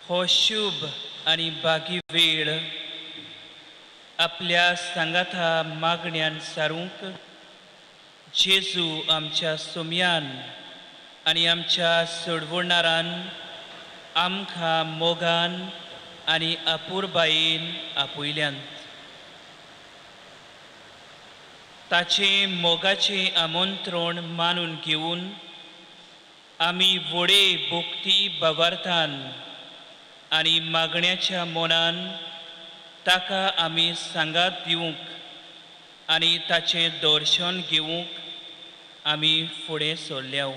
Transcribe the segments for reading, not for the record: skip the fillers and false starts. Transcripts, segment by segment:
हो शुभ आनी बागी वेळ आपल्या सांगाता मागण्यान सारूंक जेजू आमच्या सोम्यान आनी आमच्या सोडवणारान आमकां मोगान आनी अपुरबायेन आपयल्यात. ताचें मोगाचें आमंत्रण मानून घेवन आमी व्हडे भक्ती भावार्थान आनी मागण्याच्या मनान ताका आमी सांगात दिवंक आनी ताचें दर्शन घेवंक आमी फुडें सरल्या.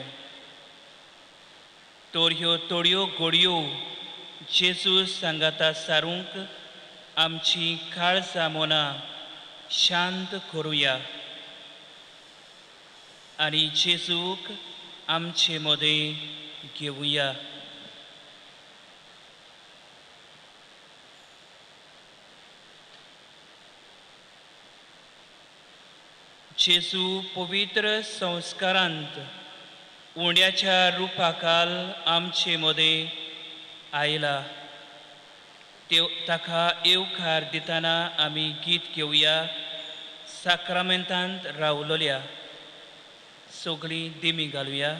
तर ह्यो थोड्यो घडयो जेजू सांगाता सारूंक आमची काळजां मनां शांत करुया आनी जेजूक आमचे मदें घेवया. जेजू पवित्र संस्कारांत उंड्याच्या रुपाकाल आमचे मदें आयला. ताका येवकार दितना आमी गीत घेवया. साक्रामेंतांत रावलोल्या सगळीं दिमी घालुया.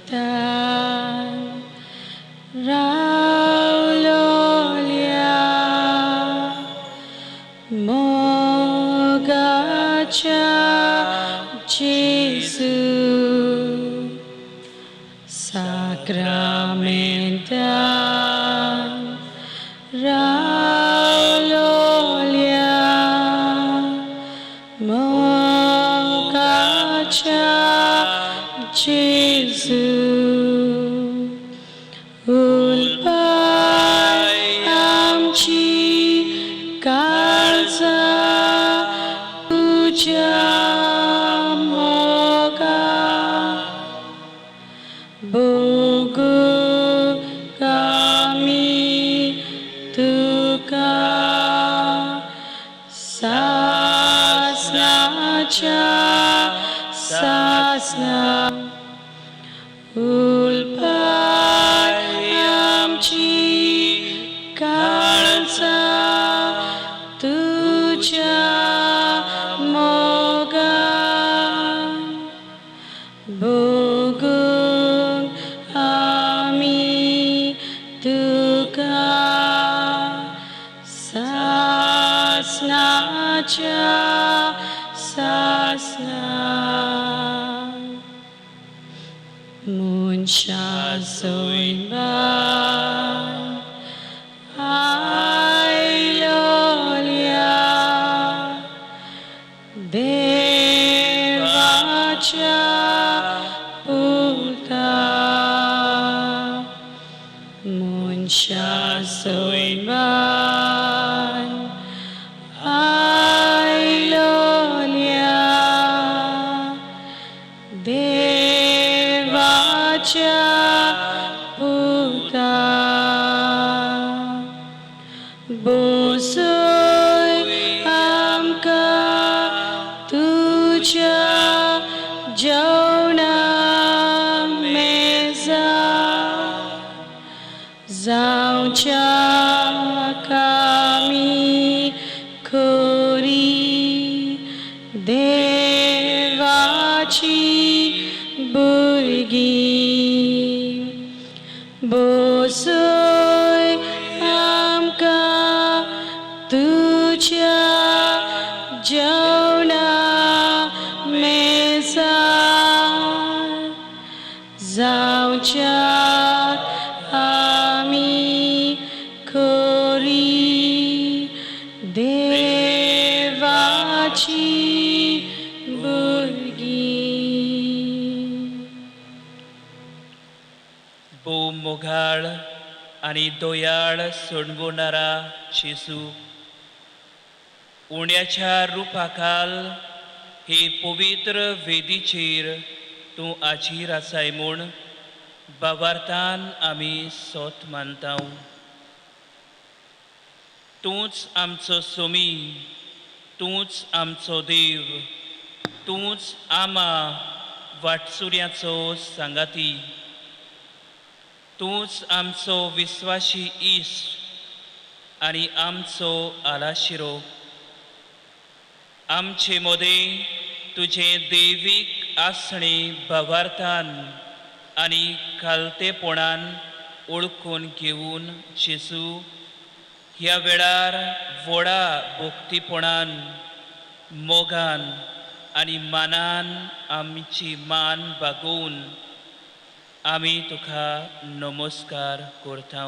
Sacramental Raulolia Mogacha Jesu Sacramental Raulolia Mogacha Jesu Ulpai amchi kalza tuja moga Bogu kami tuka sasnacha sasna Ulpai amchi kalza tuja moga Bogung ami tuka sasnacha sasna Munsha soinban Ailolia Devacha Puta Munsha soinban Ailolia Devacha Puta Bosoy amka tuja jauna meza Zaucha kami kori Devachi burgi Bosoy amka tuja jauna meza Zaucha ami kori Devachi burgi. भोव मोगाळ आनी दयाळ सोडवणारा जेजू उण्याच्या रुपाखाल हे पवित्र वेदीचेर तूं आजीर आसाय म्हूण बाबार्थान आमी सोत मानता. तूंच आमचो सोमी, तूंच आमचो देव, तूंच आमा वाटसुऱ्याचो सांगाती, तूंच आमचो विस्वाशी इश्ट आनी आमचो आलाशिरो. आमचे मदें तुजें दैवीक आसणें भावार्थान आनी खालतेपणान ओळखून घेवन जेजू ह्या वेळार व्हडा भक्तीपणान, मोगान आनी मानान आमची मान बागोवन आमी तुका नमस्कार करता.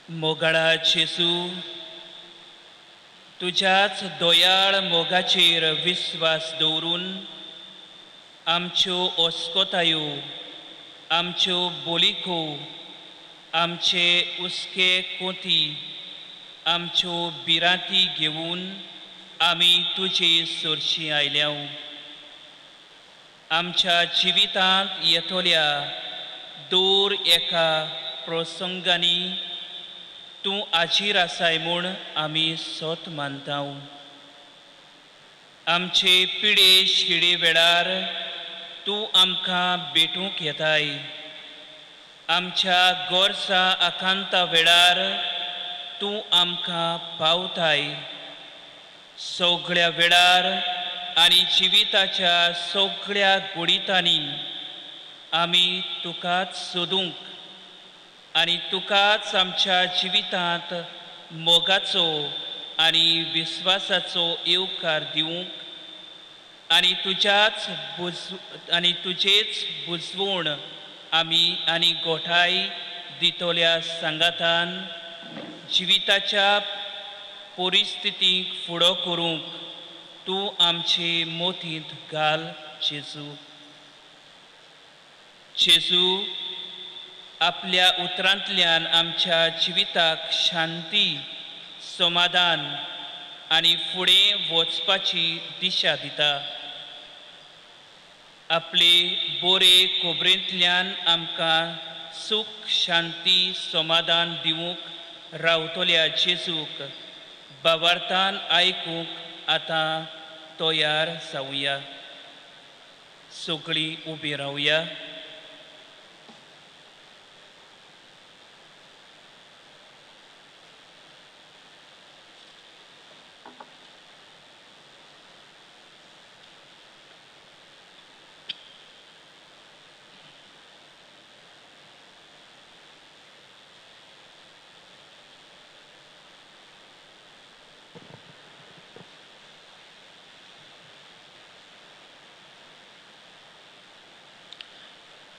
मोगाळा जेजू, तुज्याच दयाळ मोगाचेर विस्वास दवरून आमच्यो अस्कोतायो, आमच्यो बोलिको, आमचे उस्के कोती, आमच्यो भिरांती घेवन आमी तुजे सरशी आयल्या. आमच्या जिवितांत येतल्या दर एका प्रसंगांनी तूं आजीर आसाय म्हूण आमी सोत मानता. आमचे पिडे शिडे वेळार तूं आमकां भेटूंक येताय. आमच्या गोरसा आकांता वेळार तूं आमकां पावताय. सगळ्या वेळार आनी जिविताच्या सगळ्या गुडितांनी आमी तुकाच सोदूंक आनी तुकाच आमच्या जिवितांत मोगाचो आनी विस्वासाचो येवकार दिवंक आनी तुज्याच आनी तुजेच बुजवण आमी आनी गोठाय दितल्या सांगातान जिविताच्या परिस्थितीक फुडो करूंक तूं आमचे मोतींत घाल जेजू. जेजू, आपल्या उतरांतल्यान आमच्या जिविताक शांती, समाधान आनी फुडें वचपाची दिशा दिता. आपले बोरे खबरेंतल्यान आमकां सूख, शांती, समाधान दिवंक रावतल्या जेजूक बावार्थान आयकूंक आतां तयार जावया. सगळीं उबीं रावया.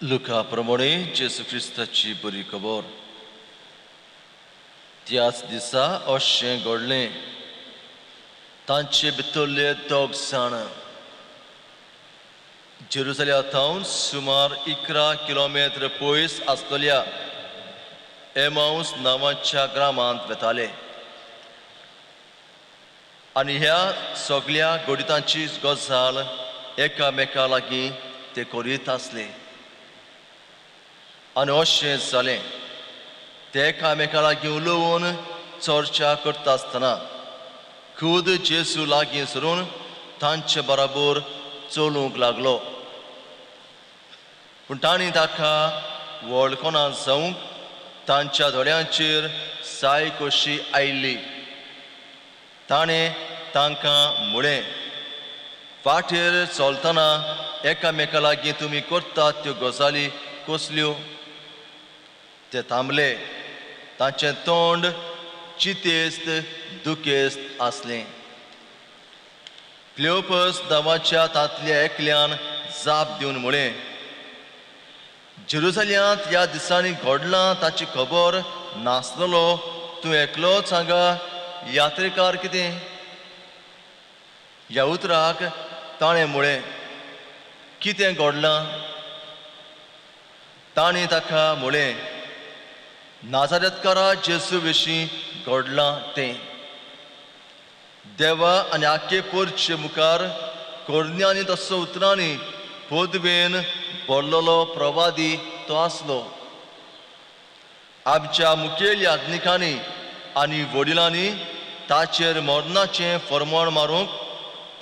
लुका प्रमाणे जेजू क्रिस्ताची बरी खबर. त्याच दिसा अशें घडलें, तांचे भितरले दोग जाण जेरुसलेमा थावन सुमार 11 किलोमिटर पयस आसतल्या एमाउस नांवाच्या ग्रामांत वेताले आनी ह्या सगळ्या घडितांची गजाल एकामेका लागीं ते करीत आसले. आनी अशें जालें, ते एकामेका लागीं उलोवन चर्चा करता आसतना खूद जेजू लागीं सरून तांचे बराबर चलूंक लागलो. पूण तांणी ताका वळखना जावंक तांच्या दोळ्यांचेर साय कशी आयली. ताणें तांकां म्हळें, वाटेर चलतना एकामेका लागीं तुमी करतात त्यो गजाली कसल्यो? ते थांबले. तांचें तोंड चिंतेस्त दुखेस्त आसलें. क्लियोपस नांवाच्या तांतल्या एकल्यान जाप दिवन म्हळें, जेरुसलेमांत ह्या दिसांनी घडलां ताची खबर नासलेलो तूं एकलोच हांगा यात्रेकार कितें? ह्या उतराक ताणें म्हळें, कितें घडलां? तांणी ताका म्हळें, नाजारेतकारा जेजू विशीं घडलां तें. देवा आनी आख्खे पोरचे मुखार कोरन्यांनी तसो उतरांनी पदवेन भरलेलो प्रवादी तो आसलो. आमच्या मुखेल याज्ञिकांनी आनी वडिलांनी ताचेर मरणाचें फर्मण मारूंक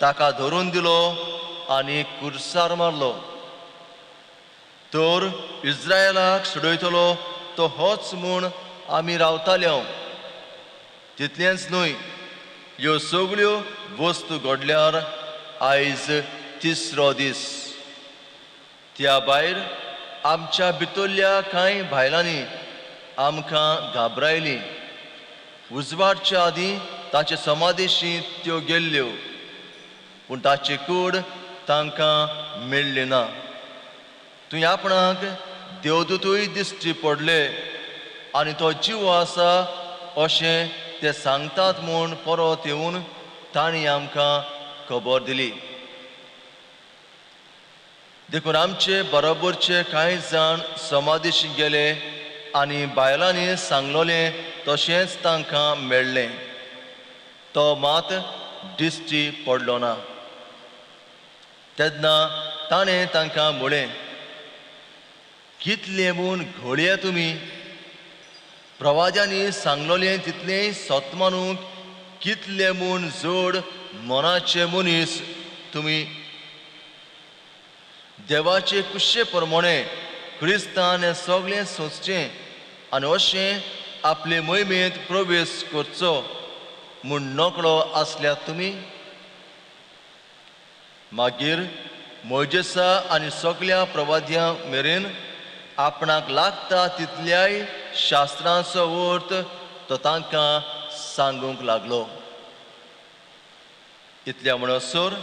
ताका धरून दिलो आनी कुर्सार मारलो. तर इस्रायलाक सोडयतलो तो होच म्हूण आमी रावताले. तितलेंच न्हय, ह्यो सगल्यो वस्तू घडल्यार आयज तिसरो दीस. त्या भायर आमच्या भितरल्या कांय बायलांनी आमकां घाबरायलीं. उजवाडच्या आदीं ताचे समाधेशी त्यो गेल्ल्यो, पूण ताची कूड तांकां मेळ्ळी ना. तुवें आपणाक देवदूतूय दिश्टी पडले आनी तो जिवो आसा अशें ते सांगतात म्हूण परत येवन तांणी आमकां खबर दिली. देखून आमचे बरोबरचे कांय जाण समाधेशी गेले आनी बायलांनी सांगलोलें तशेंच तांकां मेळ्ळें. तो मात दिश्टी पडलो ना. तेन्ना ताणें तांकां म्हळें, कितले म्हूण घोळये तुमी? प्रवाद्यांनी सांगलोलें तितलें सत मानूंक कितले म्हूण जोड मनाचे मनीस तुमी? देवाचे कुशे प्रमाणे क्रिस्तान हें सगळें सोंसचें आनी अशें आपले मोहिमेंत प्रवेश करचो म्हूण नकळो आसल्यात तुमी? मागीर मोयजेसा आनी सगल्या प्रवाद्यां मेरेन आपणाक लागता तितल्याय शास्त्रांचो अर्थ तो तांकां सांगूंक लागलो. इतल्या म्हणसर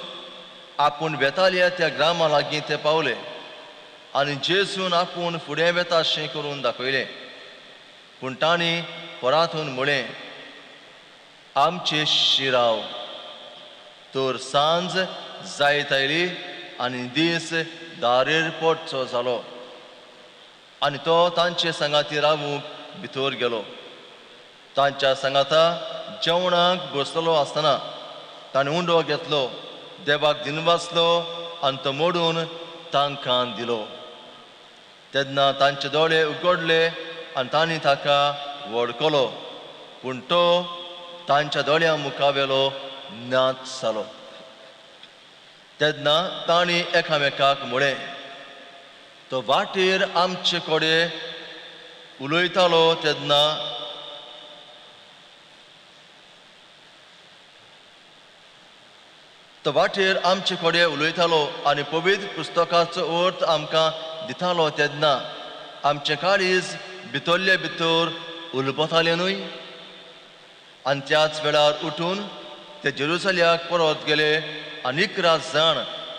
आपूण वेताल्या त्या ग्रामा लागीं ते पावले आनी जेजून आपूण फुडें वेता अशें करून दाखयलें. पूण तांणी परातून म्हळें, आमचे शिराव. तर सांज जायत आयली आनी दीस दारेर पडचो जालो आनी तो तांचे सांगाती रावूंक भितर गेलो. तांच्या सांगाता जेवणाक बसलेलो आसतना ताणें उंडो घेतलो, देवाक दिनवासलो आनी तो मोडून तांकां दिलो. तेन्ना तांचे दोळे उगडले आनी तांणी ताका वळखलो, पूण तो तांच्या दोळ्यां मुखावेलो नाच जालो. तेन्ना तांणी एकामेकाक म्हळें, तो वाटेर आमचे कडेन उलयतालो तेन्ना तो वाटेर आमचे कडेन उलयतालो आनी पवित्र पुस्तकाचो अर्थ आमकां दितालो तेन्ना आमचें काळीज भितरले भितर उलपतालें न्हय? आनी त्याच वेळार उठून ते जेरुसल्याक परत गेले आनी 11 जाण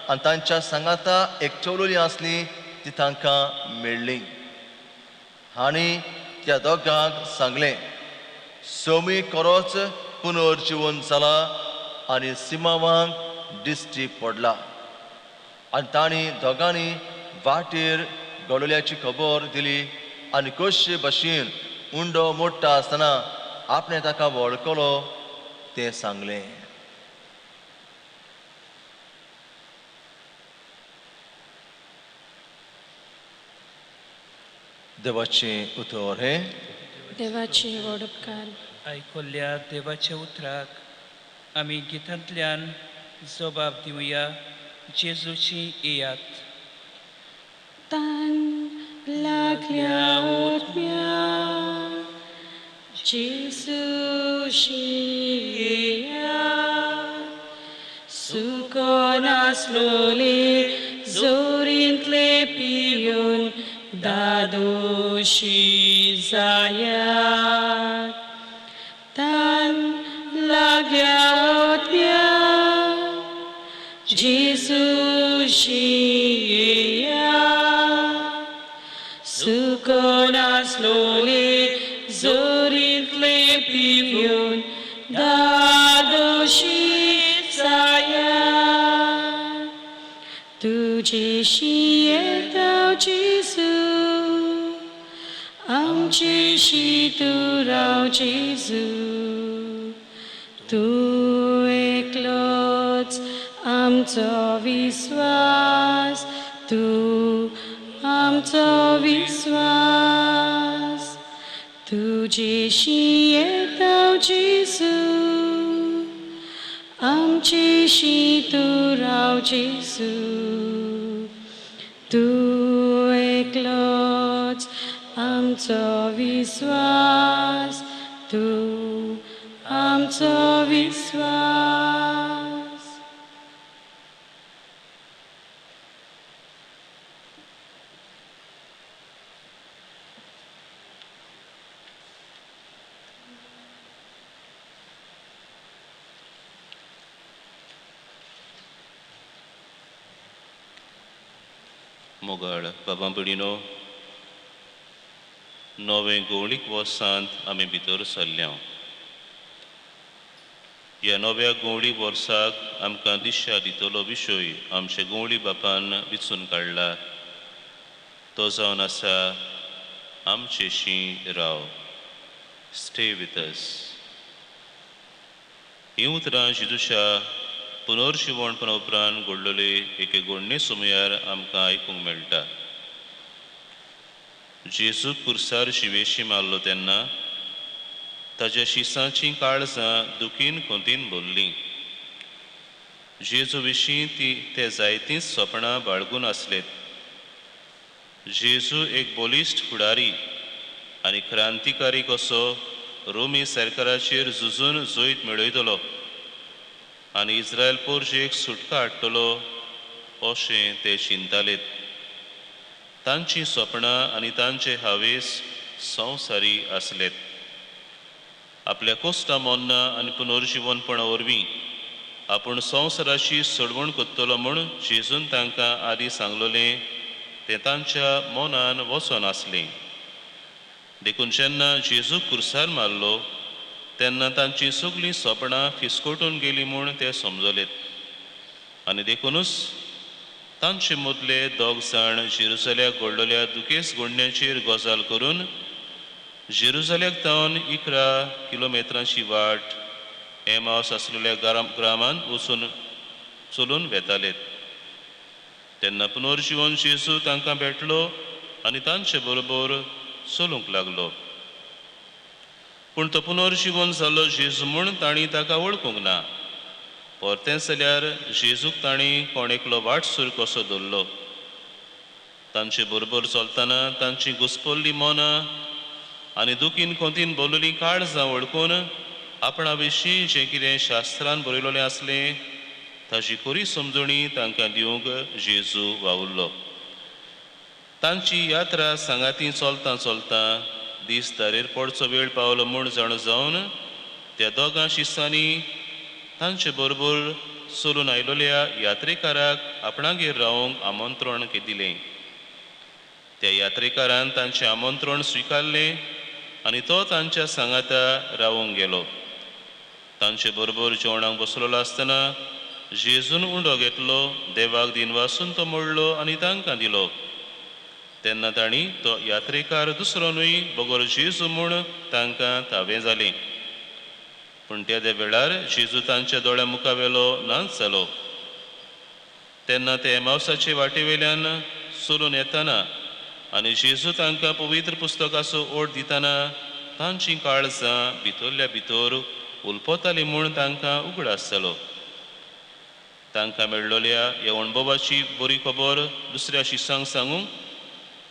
आनी तांच्या सांगाता एक चवलुली आसली ती तांकां मेळ्ळी. आनी त्या दोगांक सांगलें, सोमी खरोच पुनर्जिवन जाला आनी सिमावांक दिश्टी पडला. आनी तांणी दोगांनी वाटेर घडोवल्याची खबर दिली आनी कशे भशेन उंडो मोडटा आसतना आपणें ताका वळखलो तें सांगलें. देवाचें उतर हें. देवाचे व्हड उपकार. आयकुल्ल्या देवाच्या उतराक आमी गितांतल्यान जबाब दिवया. जेजूची येयात. तान लागल्या ओतम्या जेजूशी येयात. सुको नासलोले जोरींतले पिवन दादोशी जायात. तान लागल्या ओतम्या जेजूशी येयात. सुको नासलोले जोरींतले पिवन दादोशी जायात. तुजेशी येता जेजू, आमचेशी तूं राव जेजू. तूं एकलोच आमचो विस्वास, तूं आमचो विस्वास. तुजेशी येता जेजू, आमचेशी तूं राव जेजू. तूं एकलोच आमचो विस्वास, तूं आमचो विस्वास. मोगाळ बाबा भयणीनो, नवें गोवळीक वर्सांत आमी भितर सरल्या. ह्या नव्या गोवळी वर्साक आमकां दिशा दितलो विशय आमचे गोवळी बापान विचून काडला, तो जावन आसा आमचेशी राव, स्टे विथ अस. हीं उतरां जेजूच्या पुनर्जिवणपणा उपरांत घडलेले एके घडणे सुमयार आमकां आयकूंक मेळटा. जेजू कुर्सार शिवेशी मारलो तेन्ना ताज्या शिसांचीं काळजां दुखीन खोंतीन भरलीं. जेजू विशीं ती ते जायतींच सपनां बाळगून आसलेत. जेजू एक बलिश्ट फुडारी आनी क्रांतिकारी कसो रोमी सरकाराचेर झुजून जैत मेळयतलो आनी इस्रायल पोरजेक सुटका हाडटलो अशें ते चिंतालेत. तांचीं सपनां आनी तांचे हावेस संवसारी आसलेत. आपल्या कोश्टा मोन्ना आनी पुनर्जिवनपणा वरवीं आपूण संवसाराची सोडवण करतलो म्हूण जेजून तांकां आदीं सांगलोलें तें तांच्या मनान वचोन आसलें. देखून जेन्ना जेजू कुर्सार मारलो तेन्ना तांचीं सगळीं सपनां फिसकटून गेलीं म्हूण ते समजलेत. आनी देखुनूच तांचे मदले दोग जाण जेरुजाल्याक घडलेल्या दुखेस घडण्याचेर गजाल करून जेरुजाल्याक तावन 11 किलोमेत्रांची वाट एमावस आसलेल्या ग्रामांत वचून चलून वेतालेत. तेन्ना पुनर्जिवन जेजू तांकां भेटलो आनी तांचे बरोबर चलूंक लागलो. पूण तो पुनर्जिवन जालो जेजू म्हूण तांणी ताका वळखूंक ना. परतेंच जाल्यार जेजूक तांणी कोण एकलो वाटसूर कसो धरलो. तांचे बरोबर चलतना तांची घुसपल्लीं मनां आनी दुखीन खोंतीन भरलेलीं काळजां वळखून आपणा विशीं जें कितें शास्त्रान बरयलेलें आसलें ताजी खरी समजणी तांकां दिवंक जेजू वावुरलो. तांची यात्रा सांगाती चलतां चलतां दीस दारेर पडचो वेळ पावलो म्हूण जाणा जावन त्या दोगां शिसांनी तांचे बरोबर चलून आयलोल्या यात्रेकाराक आपणागेर रावंक आमंत्रण दिलें. त्या यात्रेकारान तांचें आमंत्रण स्विकारलें आनी तो तांच्या सांगाता रावंक गेलो. तांचे बरोबर जेवणाक बसलेलो आसतना जेजून उंडो घेतलो, देवाक दिनवासून तो मोडलो आनी तांकां दिलो. तेन्ना तांणी तो यात्रेकार दुसरो न्हय बगर जेजू म्हूण तांकां थावें जालें. पूण त्या वेळार जेजू तांच्या दोळ्या मुखावेलो नाच जालो. तेन्ना ते एमावसाचे वाटेवेल्यान चलून येतना आनी जेजू तांकां पवित्र पुस्तकाचो ओट दितना तांचीं काळजां भितरल्या भितर उलपतालीं म्हूण तांकां उगडास जालो. तांकां मेळ्ळोल्या ह्या अणभवाची बरी खबर दुसऱ्या शिसांक सांगूंक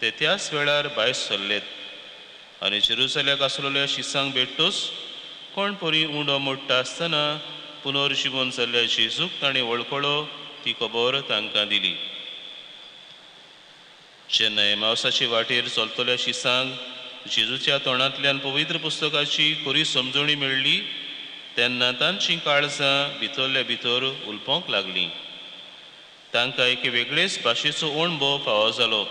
ते त्याच वेळार भायर सरलेत आनी जेरुजाल्याक आसलेल्या शिसांक भेटतूच कोण परी उंडो मोडटा आसतना पुनर्जिवन जाल्ल्या जेजूक ताणें वळखलो ती खबर तांकां दिली. जेन्ना एमावसाचे वाटेर चलतल्या शिसांक जेजूच्या तोंडांतल्यान पवित्र पुस्तकाची खरी समजणी मेळ्ळी तेन्ना तांचीं काळजां भितरल्या भितर उलपोवंक लागलीं. तांकां एके वेगळेच भाशेचो अणभव फावो जालो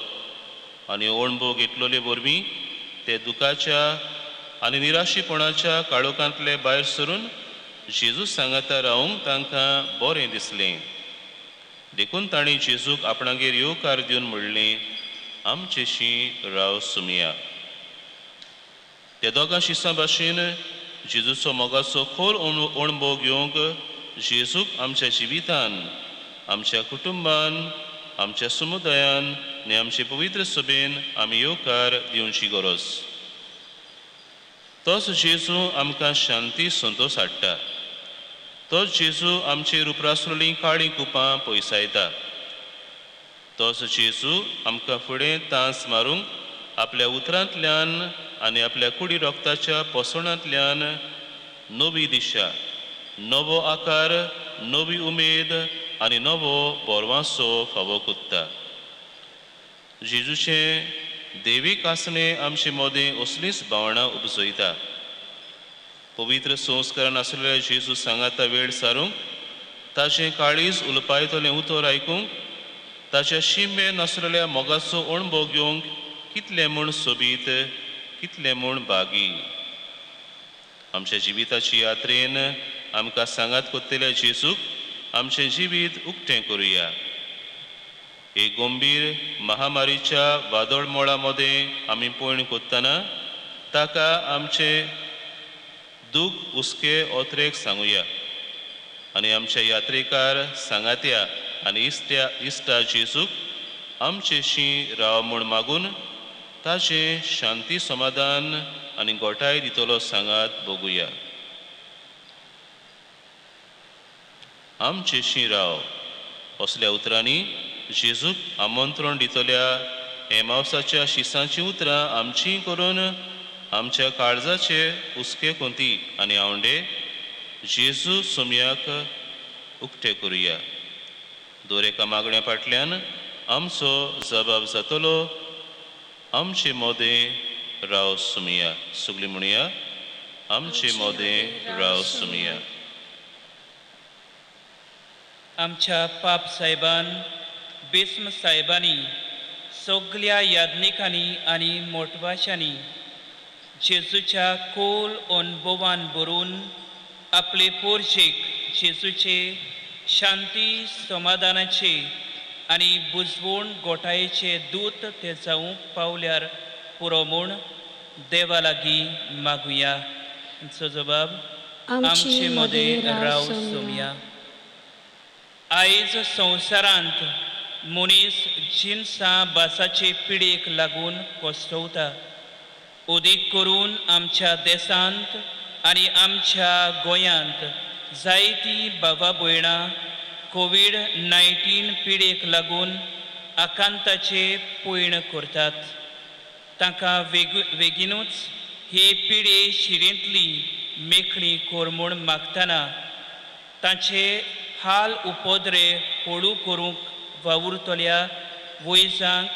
आनी अणभव घेतलेले वरवीं ते दुखाच्या आनी निराशीपणाच्या काळोखांतले भायर सरून जेजू सांगाता रावंक तांकां बरें दिसलें. देखून तांणी जेजूक आपणागेर येवकार दिवन म्हणलें, आमचेशी राव सुमया. त्या दोगां शिसां भाशेन जेजूचो मोगाचो खोल अणभव घेवंक जेजूक आमच्या जिवितान, आमच्या कुटुंबान, आमच्या समुदायान आनी आमचे पवित्र सभेन आमी येवकार दिवची गरज. तोच जेजू आमकां शांती संतोश हाडटा. तोच जेजू आमचेर उपरासलेलीं काळीं कुपां पयसायता. तोच जेजू आमकां फुडें तांस मारूंक आपल्या उतरांतल्यान आनी आपल्या कुडी रक्ताच्या पोसणांतल्यान नवी दिशा, नवो आकार, नवी उमेद आनी नवो बरवांसो फावो कोत्ता. जेजूचें देवीक आसणें आमचे मदें असलींच भावनां उपजयता. पवित्र संस्कारान आसलेल्या जेजू सांगाता वेळ सारूंक, ताजें काळीज उलपायतलें उतर आयकूंक, ताच्या शिमे नासलेल्या मोगाचो अणभव घेवंक कितलें म्हूण सोबीत, कितलें म्हूण भागी. आमच्या जिविताची यात्रेन आमकां सांगात कोत्तल्या जेजूक आमचें जिवीत उक्तें करुया. एक गंभीर महामारीच्या वादळ मळा मदें आमी पयण कोत्तना ताका आमचे दूख हुस्के ओतरेक सांगुया आनी आमच्या यात्रेकार सांगात्या आनी इश्ट्या इश्टा जेजूक आमचेशी राव म्हूण मागून ताजें शांती समाधान आनी गोठाय दितलो सांगात बघुया. आमचेशी राव असल्या उतरांनी जेजूक आमंत्रण दितल्या एमावसाच्या शिसांचीं उतरां आमचीं करून आमच्या काळजाचे हुस्के कोंती आनी आवंडे जेजू सोमयाक उक्ते करुया. दर एका मागण्या फाटल्यान आमचो जबाब जातलो, आमचे मोदें राव सुमया. सगळीं म्हणया, आमचे मोदें राव सुमया. आमच्या पाप साहेबान, बिस्म साहेबांनी, सगल्या याज्ञिकांनी आनी मोटवाशांनी जेजूच्या खोल अणभवान भरून आपले पोरशेक जेजूचे शांती समाधानाचे आनी बुजवण गोठायेचे दूत ते जावंक पावल्यार पुरो म्हूण देवा लागीं मागुया. आमचो जबाब, आमचे मदें राव सोमया. आयज संवसारांत मनीस जिनसां भासाचे पिडेक लागून कोसळटा. अदीक करून आमच्या देशांत आनी आमच्या गोंयांत जायतीं भावा भयणां कोवीड-19 पिडेक लागून आकांताचे पयण करतात. तांकां वेगीनूच ही पिडे शिरेंतली मेकळी कर म्हूण मागतना तांचे हाल उपद्रे हळू करूंक वावुरतल्या वैजांक,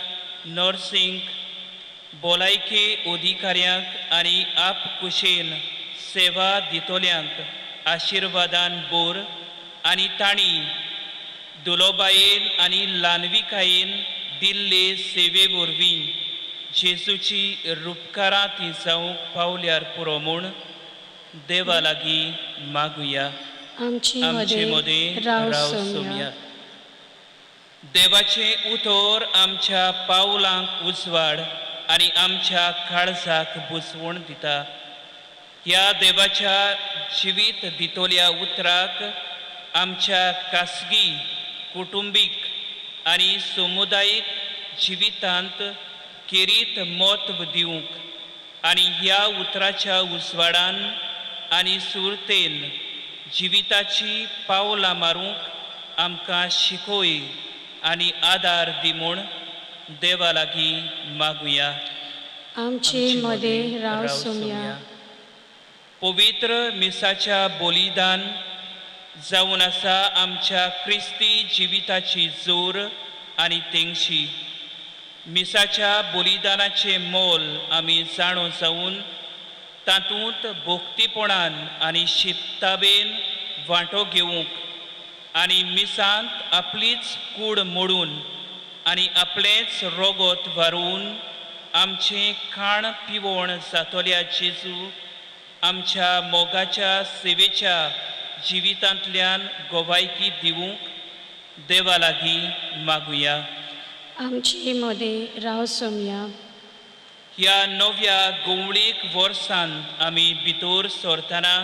नर्सींक, भलायकी अधिकाऱ्यांक आनी आपकुशेन सेवा दितल्यांक आशिर्वादान बोर आनी तांणी दुलोबायेन आनी ल्हानविकायेन दिल्ले सेवे वरवीं जेजूची रुपकारां ती जावंक पावल्यार पुरो म्हूण देवा लागीं मागुया. आमचे मदें राव सोमया. देवाचें उतर आमच्या पावलांक उजवाड आनी आमच्या काळजाक बुजवण दिता. ह्या देवाच्या जिवीत दितल्या उतराक आमच्या खासगी, कुटुंबीक आनी समुदायीक जिवितांत खेरीत म्हत्व दिवंक आनी ह्या उतराच्या उजवाडान आनी सुरतेन जिविताची पावलां मारूंक आमकां शिकोय आनी आदार दी म्हूण देवा लागीं मागुया. आमचे मदें राव सोमया. पवित्र मिसाच्या बलिदान जावन आसा आमच्या क्रिस्ती जिविताची जोर आनी तेंगशी. मिसाच्या बलिदानाचें मोल आमी जाणो जावन तातूंत भक्तीपणान आनी शिताबेन वांटो घेवंक आनी मिसांत आपलीच कूड मोडून आनी आपलेंच रोगोत वारोवन आमचें खाण पिवण जातल्या जेजू आमच्या मोगाच्या सेवेच्या जिवितांतल्यान गोवायकी दिवंक देवा लागीं मागुया. आमचे मदें राव सोमया. ह्या नव्या गोंवळीक वर्सांत आमी भितर सरतना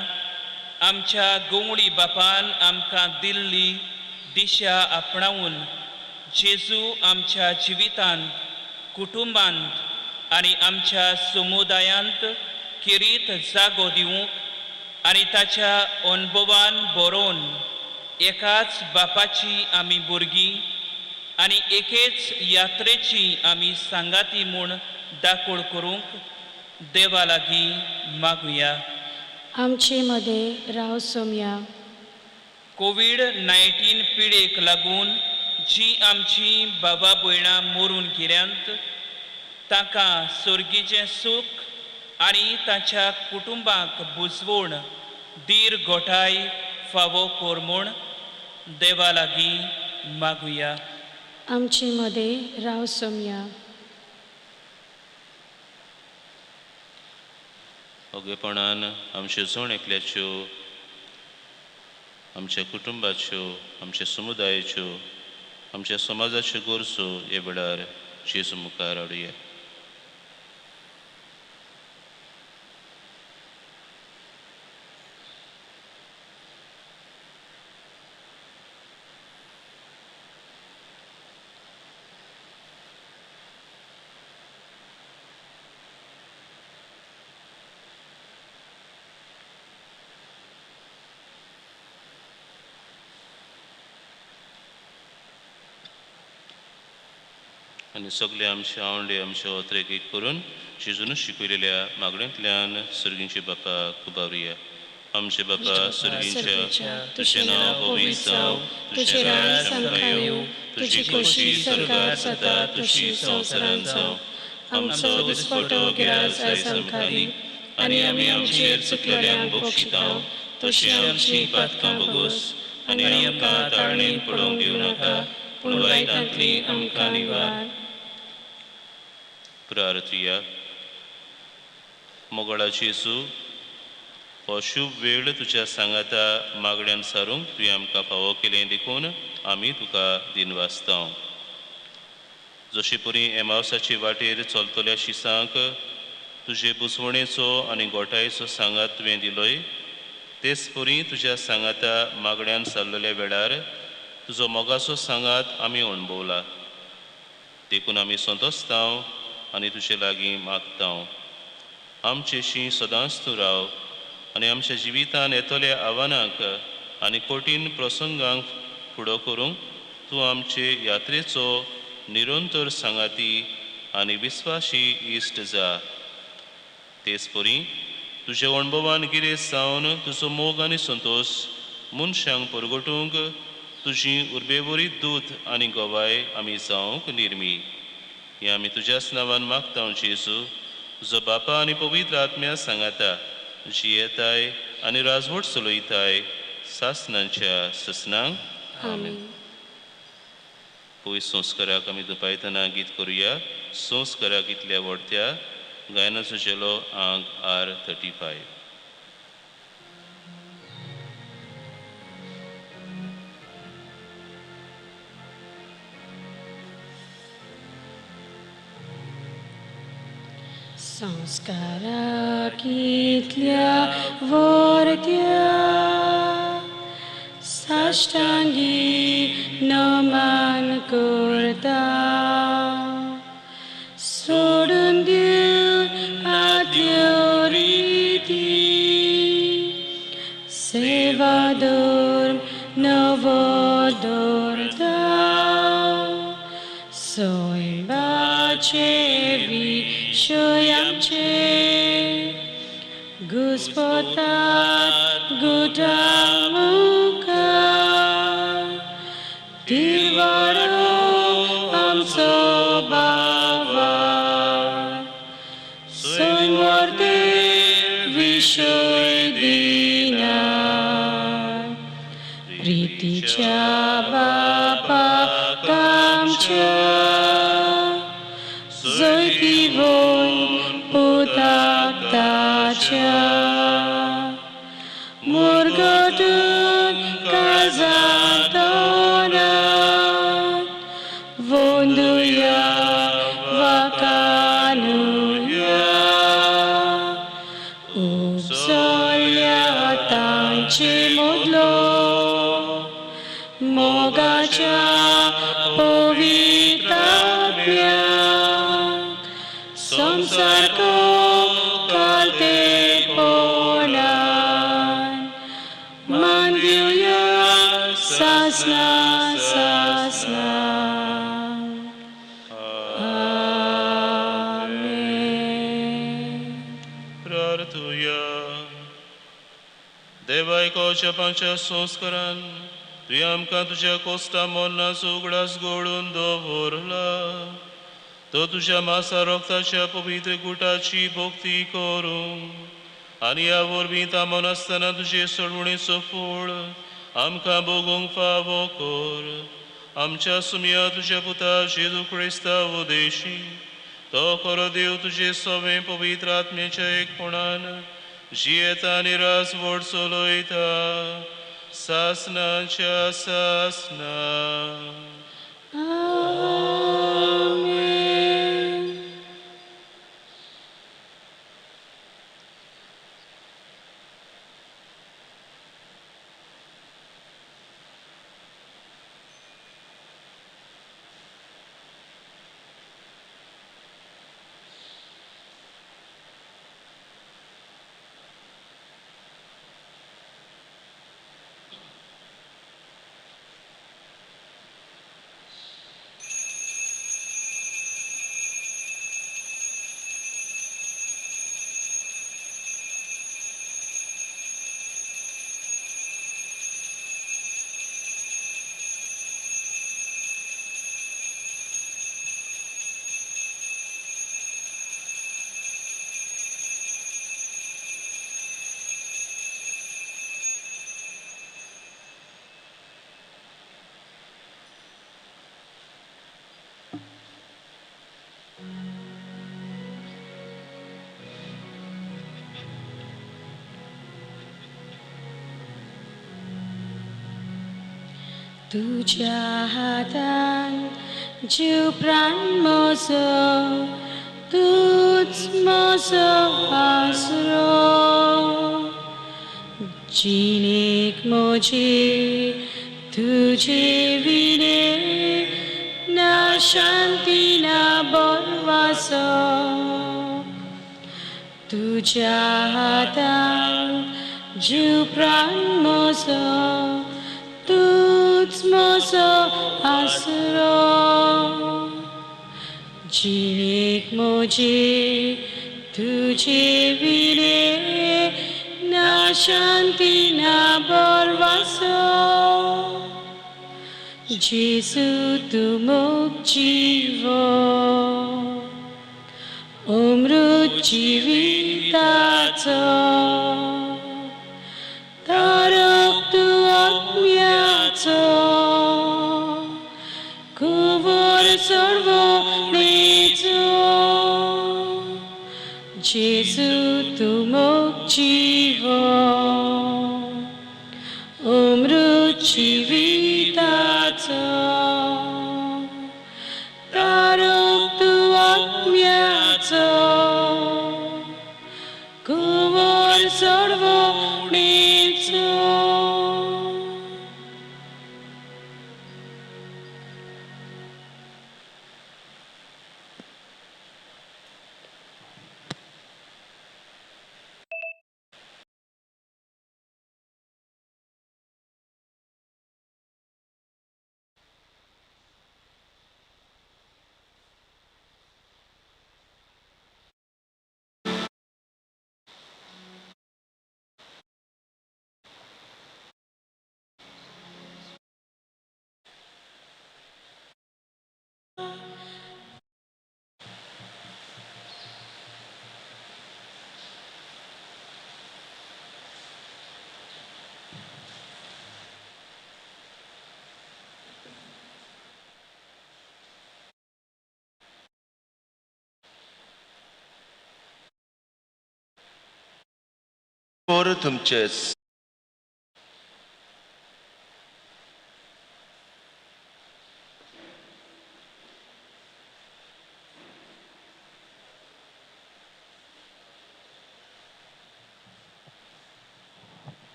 आमच्या गोंवळी बापान आमकां दिल्ली दिशा आपणावन जेजू आमच्या जिवितांत, कुटुंबांत आनी आमच्या समुदायांत खेरीत जागो दिवंक आनी ताच्या अनुभवान बरोवन एकाच बापाची आमी भुरगीं आनी एकेच यात्रेची आमी सांगाती म्हूण दाखोळ करूंक देवा लागीं मागुया. आमचे मदें राव सोमया. कोवीड 19 पिडेक लागून जी आमची बाबा भयणां मरून गेल्यांत तांकां सर्गीचें सूख आनी तांच्या कुटुंबाक बुजवण धीर गोठाय फावो कर म्हूण देवा लागीं मागुया. आमचे मदें राव सोमया. ओगेपणान आमच्यो जण एकल्याच्यो, आमच्या कुटुंबाच्यो, आमच्या समुदायाच्यो, आमच्या समाजाच्यो गरजो हे वेळार जेजू मुखार हाडुया. आनी सगळे आमचे आवंडे आमचे ओत्रेक एक करून जेजून शिकयलेल्या मागण्यांतल्यान सर्गींचे बापाक उबारुया. आमचे बापा सर्गींच्या, तुजें नांव पवित्र जावं, तुजें राज आमकां येवं, तुजी खोशी स्वर्गार जाता तशी संवसारांत जावं. आमचो दिसपटो गिरास आयज आमकां दी आनी आमी आमचेर चुकलेल्यांक बक्षितां तशी आमची पातकां भोगोस आनी आमकां ताळणेन पडोवंक दिवं नाका, पूण वायटांतली आमकां निवार. प्रार्थया. मोगळा जेजू, हो शुभ वेळ तुज्या सांगाता मागण्यान सारूंक तुवें आमकां फावो केलें देखून आमी तुका दिनवासता. जशे परी एमावसाचे वाटेर चलतल्या शिसांक तुजे बुजवणेचो आनी गोठायेचो सांगात तुवें दिलोय, तेच परी तुज्या सांगाता मागण्यान सारलेल्या वेळार तुजो मोगाचो सांगात आमी अणभवला देखून आमी संतोसता आनी तुजे लागीं मागता. आमचेशी सदांच तूं राव आनी आमच्या जिवितान येतल्या आव्हानांक आनी कठीण प्रसंगांक फुडो करूंक तूं आमचे यात्रेचो निरंतर सांगाती आनी विस्वाशी इश्ट जा. तेच परी तुज्या अणभवान गिरेस्त जावन तुजो मोग आनी संतोश मनशांक परगटूंक तुजी उर्बेवरी दूत आनी गवाय आमी जावंक निर्मी. हें आमी तुज्याच नांवान मागता जेजू, तुजो बापा आनी पवित्र आत्म्या सांगाता जियेताय आनी राजवट चलयताय सासनांच्या ससनांक. आमेन. पयस संस्काराक आमी दुपायतना गीत करुया. संस्काराक इतल्या व्हडत्या गायनाचो झेलो आंक R35. संस्कारा कितल्या वर्त्या साष्टांगी नमन करता, सोडून दिवन आदल्यो रिती, सेवा धर्म नवो दवरता, सैमाचे विशय आमचे घुस्पतात गुटा मुखार, दिवाडो आमचो बाबार, सैमवर्ते विशय दिना, प्रितीच्या बापाक आमच्या जैतिवंत पुताक ताच्या, मुरगटून काळजांत सारको कालतेपणान मान दिवया सासना सासना. आमेन. प्रार्थुया. देवा एकोच्या पांच्या संस्कारान तुवें आमकां तुज्या कोस्ता मरणाचो उगडास घडोवन दवरला, तो तुज्या मासा रोगताच्या पवित्र गुटाची भक्ती करूंक आनी ह्या वरवीं तामनासतना तुजे सोडवणेचो फळ आमकां भोगूंक फावो कर. आमच्या सुमया तुज्या पुता जेजू क्रिस्ता उदेशी, तो खरो देव तुजे सवें पवित्र आत्म्याच्या एकपणान जियेता आनी राजवट चलयता सासनाच्या सासना. आमेन. तुज्या हातान जीव प्राण म्हजो, तूच म्हजो आसरो. जिणेक म्हजे तुजे विणे ना शांती ना बरवासो. तुज्या हातान जीव प्राण म्हजो, तूच म्हजो आसरो. जिणेक म्हजे तुजे विणे ना शांती ना बरवासो. जेजू तूं मोग जिवो, अमृत जिविताचो, तारक तूं आत्म्याचो, कुंवर सोडवणेचो. जेजू तूं मोग जिवो, अमृत जिविताचो, तारक तूं आत्म्याचो, कुंवर सोडवणेचो. तुमचे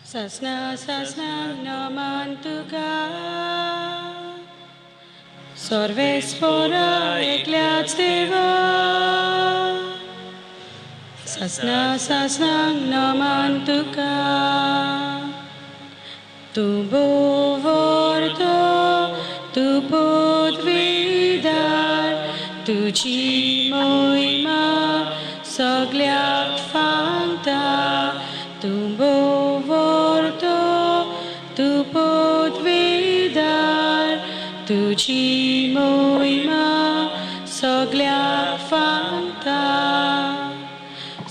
सासना सासनांक नमन तुका सर्वेस्पोरा एकल्याच देवा सासना सासनांक नमन तुका तूं भोवर्तो तूं पदवीदार तुजी मोहिमा सगल्याक फांगता तूं भोवर्तो तूं पदवीदार तुजी मोहिमा सगल्याक फांगता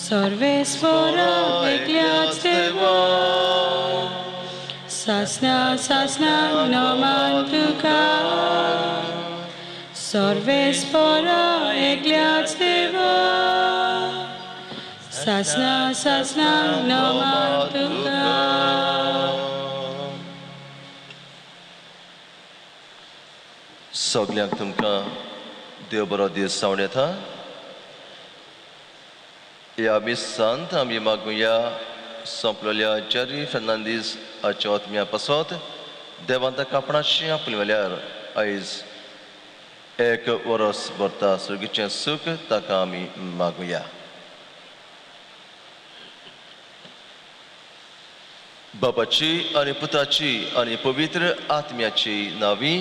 सर्वेस्वरा एकल्याच देवा सासना सासना नमन तुका सर्वेस्वरा एकल्याच देवा सासना सासना नमन तुका. सगल्यांक तुमकां देव बरो दीस जावन येता. ह्या मिसांत आमी मागुया सोंपलेल्या जेरी फेर्नांदीस हाच्या आत्म्या पासत देवान ताका आपणाशी आपले वेल्यार आयज एक वरस भरता सुर्गीचें सूख ताका आमी मागुया. बाबाची आनी पुताची आनी पवित्र आत्म्याची नावी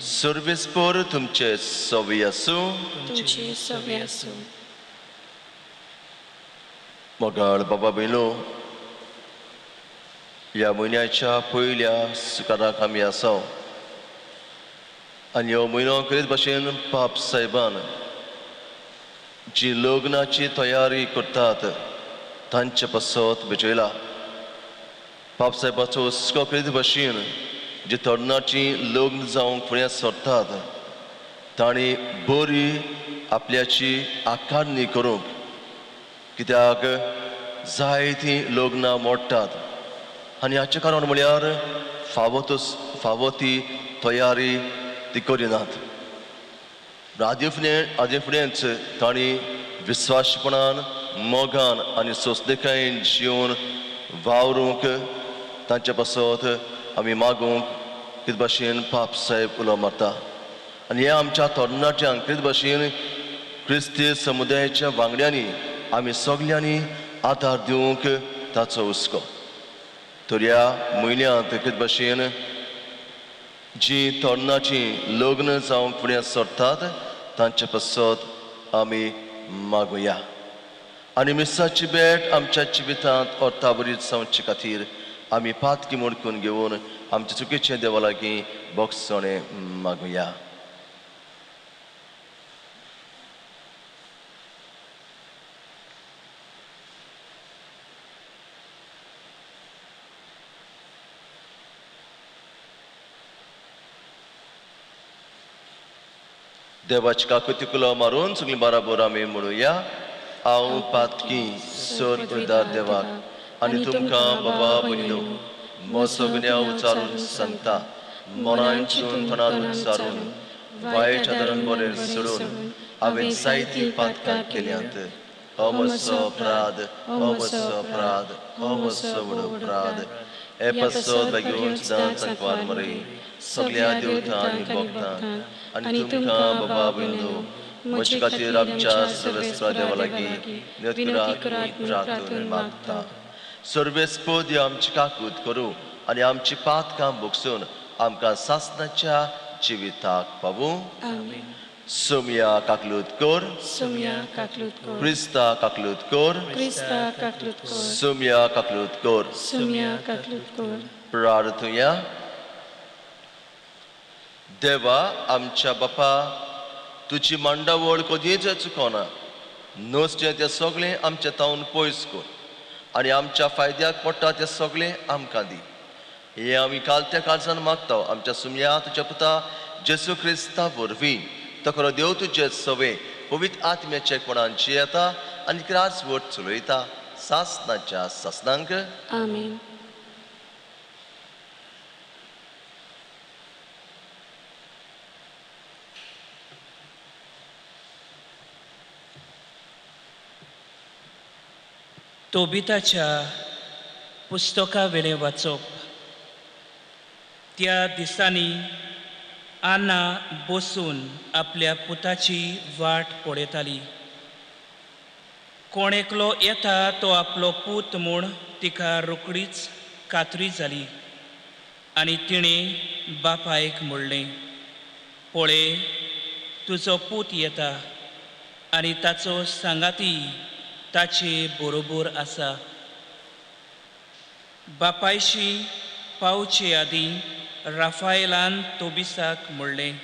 सर्वेस्पोर तुमचे सवी आसूं. तुमचे सवी आसूं. मोगाळ बाबा भयलो, ह्या म्हयन्याच्या पयल्या सुकाराक आमी आसा आनी ह्यो म्हयनो करीत भाशेन पाप सायबान जी लग्नाची तयारी करतात तांचे पासत भेटयला. पाप सायबाचो हुस्को करीत भाशेन जी तरणाटी लग्न जावंक फुडें सरतात तांणी बरी आपल्याची आकारणी करूंक, कित्याक जायतीं लग्नां मोडटात आनी हाचें कारण म्हळ्यार फावो ती तयारी ती करिनात. आदी फुडेंच तांणी विस्वासपणान मोगान आनी सोंसणीकायेन जिवन वावरूंक तांचे पासत आमी मागूंक कितें भाशेन पाप साहेब उलो मारता. आनी हे आमच्या तरणाट्यांक कितें भाशेन क्रिस्ती समुदायाच्या वांगड्यांनी आमी सगल्यांनी आदार दिवंक ताचो हुस्को. तर ह्या म्हयन्यांत कितें भाशेन जी तरणाटी लग्न जावंक फुडें सरतात तांचे पासत आमी मागुया. आनी मिसाची भेट आमच्या जिवितांत अर्थाभरीत जावचे खातीर आमी पातकी मोडकून घेवन आमचे चुकीचे देवा लागीं बोगसणें मागुया. देवाची काकुती कुलो मारून सगळीं बराबर आमी म्हणुया. हांव पातकी सर उदार देवाक आनी तुमकां बाबा भयणीनो म्हजो गुन्यांव उचारून सांगता, मनान चिंतून तणान उच्चारून वायट आदारान बरें सोडून हांवें जायतीं पातकां केल्यांत. हो म्हजो अपराध, हो म्हजो अपराध, हो म्हजो व्हड अपराध. हे पासत बेगीन सदांच सांकवार मरे सगल्या देवतां आनी भक्तां आनी तुमकां बाबा भयणीनो म्हजे खातीर आमच्या सर्वेस्परा देवा लागीं विनती करात प्रार्थना मागता. सर्वेस्पद आमची काकूत करूं आनी आमची पातकां भोगसून आमकां सासणाच्या जिविताक पावूं. सोमया काकलूत कर, सोमया काकलूत कर, क्रिस्ता काकलूत कर, क्रिस्ता काकलूत कर, सोमया काकलूत कर, सोमया काकलूत कर. प्रार्थुया. देवा आमच्या बापा, तुजी मांडावळ कदीच चुकोना, नसचें तें सगळें आमच्या तावन पयस कर आनी आमच्या फायद्याक पडटा तें सगळें आमकां दी. हें आमी कालत्या काळजान मागता आमच्या सुमया तुज्या पुता जेसू क्रिस्ता वरवीं. तो खरो देव तुजे सवे पवित्र आत्म्याच्या कोणान जियेता आनी राजवट चलयता सासनाच्या सासनांक. आमेन. तोबिताच्या पुस्तका वेलें वाचप. त्या दिसांनी आना बसून आपल्या पुताची वाट पळयताली. कोण एकलो येता तो आपलो पूत म्हूण तिका रोखडीच खात्री जाली आनी तिणें बापायक म्हणलें, पळय तुजो पूत येता आनी ताचो सांगाती ताचे बरोबर आसा. बापायशी पावचे आदीं राफायलान तोबिसाक म्हणलें,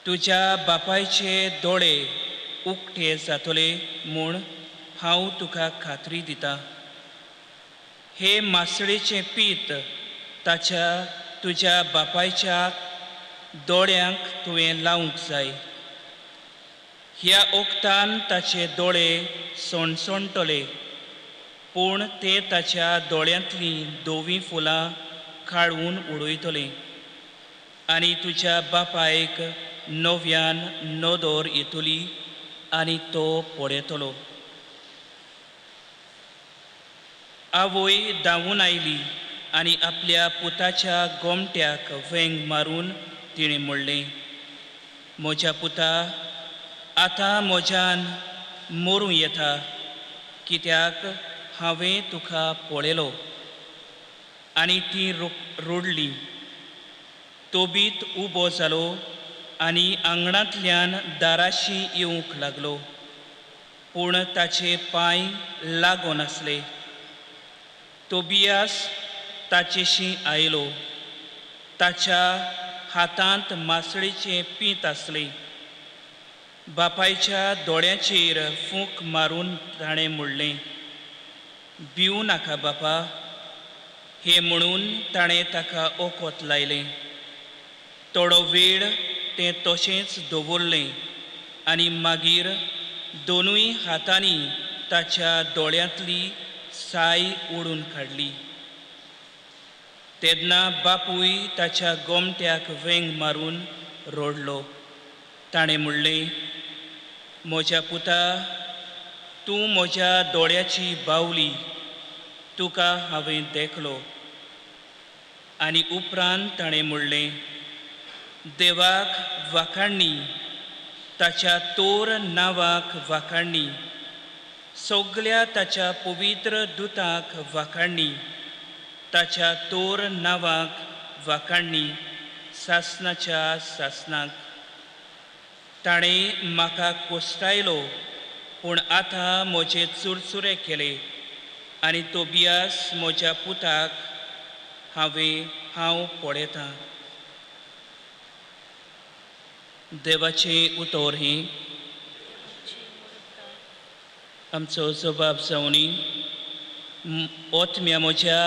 तुज्या बापायचे दोळे उक्ते जातले म्हूण हांव तुका खात्री दितां. हे मासळेचें पीत ताच्या तुज्या बापायच्या दोळ्यांक तुवें लावंक जाय. ह्या ओखतान ताचे दोळे सणसणटले, पूण ते ताच्या दोळ्यांतलीं धवीं फुलां काडून उडयतले आनी तुज्या बापायक नव्यान नदर येतली आनी तो पळयतलो. आवय धांवून आयली आनी आपल्या पुताच्या गोमट्याक वेंग मारून तिणें म्हणलें, म्हज्या पुता, आतां म्हज्यान मरूं येता, कित्याक हांवें तुका पळयलो. आनी ती रडली. तोबीत उबो जालो आनी आंगणांतल्यान दाराशी येवंक लागलो, पूण ताचे पांय लागनासले. तोबियास ताचेशी आयलो. ताच्या हातांत मासळेचें पींत आसलें. बापायच्या दोळ्यांचेर फूंक मारून ताणें म्हणलें, भिवूं नाका बापा. हें म्हणून ताणें ताका ओकोत लायलें. थोडो वेळ तें तशेंच दवरलें आनी मागीर दोनूय हातांनी ताच्या दोळ्यांतली साय ओडून काडली. तेन्ना बापूय ताच्या गोमट्याक वेंग मारून रडलो. ताणें म्हणलें, म्हज्या पुता, तूं म्हज्या दोळ्याची बावली, तुका हांवें देखलो. आनी उपरांत ताणें म्हणलें, देवाक वाखाणणी, ताच्या तोर नांवाक वाखाणणी, सगल्या ताच्या पवित्र दुताक वाखाणणी, ताच्या तोर नांवाक वाखाणणी, सासनाच्या सासनाक. ताणें म्हाका कोसटायलो, पूण आतां म्हजे चुरचुरे केले आनी तोबियास म्हज्या पुताक हांव पळयतां. देवाचें उतर हें. आमचो जबाब जावनी. ओतम्या म्हज्या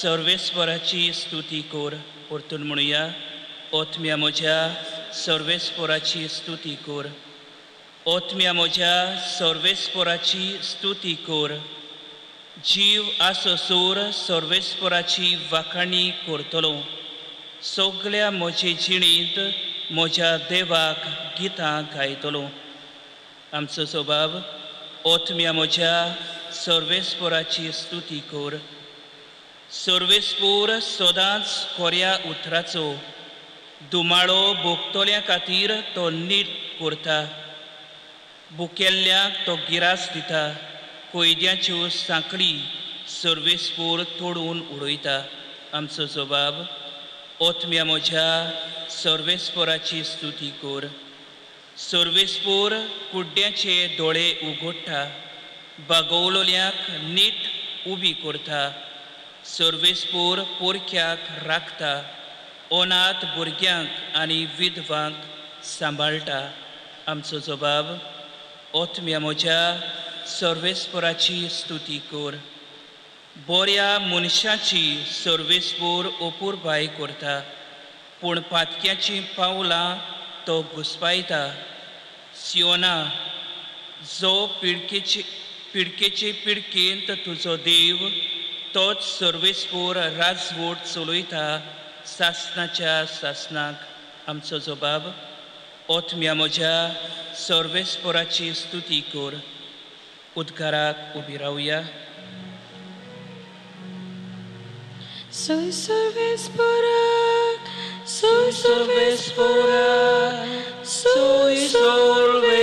सर्वेस्वराची स्तुती कर. परतून म्हणुया, ओतम्या म्हज्या सर्वेस्वराची स्तुती कर. ओतम्या म्हज्या सर्वेस्वराची स्तुती कर. जीव आसोसोर सर्वेस्वराची वाखाणी करतलो. सगल्या म्हजे जिणेंत म्हज्या देवाक गितां गायतलो. आमचो स्वभाव. ओतम्या म्हज्या सर्वेस्वराची स्तुती कर. सर्वेस्पोर सदांच कोऱ्या उतराचो दुमाळो भोगतल्या खातीर तो नीट करता. भुकेल्ल्यांक तो गिरास दिता. कोयद्याच्यो सांकळी सर्वेस्पोर तोडून उडयता. आमचो जबाब. ओतम्या म्हज्या सर्वेस्पोराची स्तुती कर. सर्वेस्पोर कुड्ड्याचे दोळे उगडटा, बागवलोल्यांक नीट उबी करता. सर्वेस्पोर पोरक्याक राखता, अनाथ भुरग्यांक आनी विधवांक सांबाळटा. आमचो जबाब. ओतम्या म्हज्या सर्वेस्पोराची स्तुती कर. बऱ्या मनशाची सर्वेस्पोर अपुरबाय करता, पूण पातक्याचीं पावलां तो घुस्पायता. सियोना, जो पिडकेचे पिडकेंत तुजो देव, तोच सर्वेस्पोर राजवट चलयता सासनाच्या सासनाक. आमचो जबाब. ओतम्या म्हज्या सर्वेस्पोराची स्तुती कर. उद्गाराक उबी रावया. Soy sorvespora, soy sorvespora, soy sorvespora.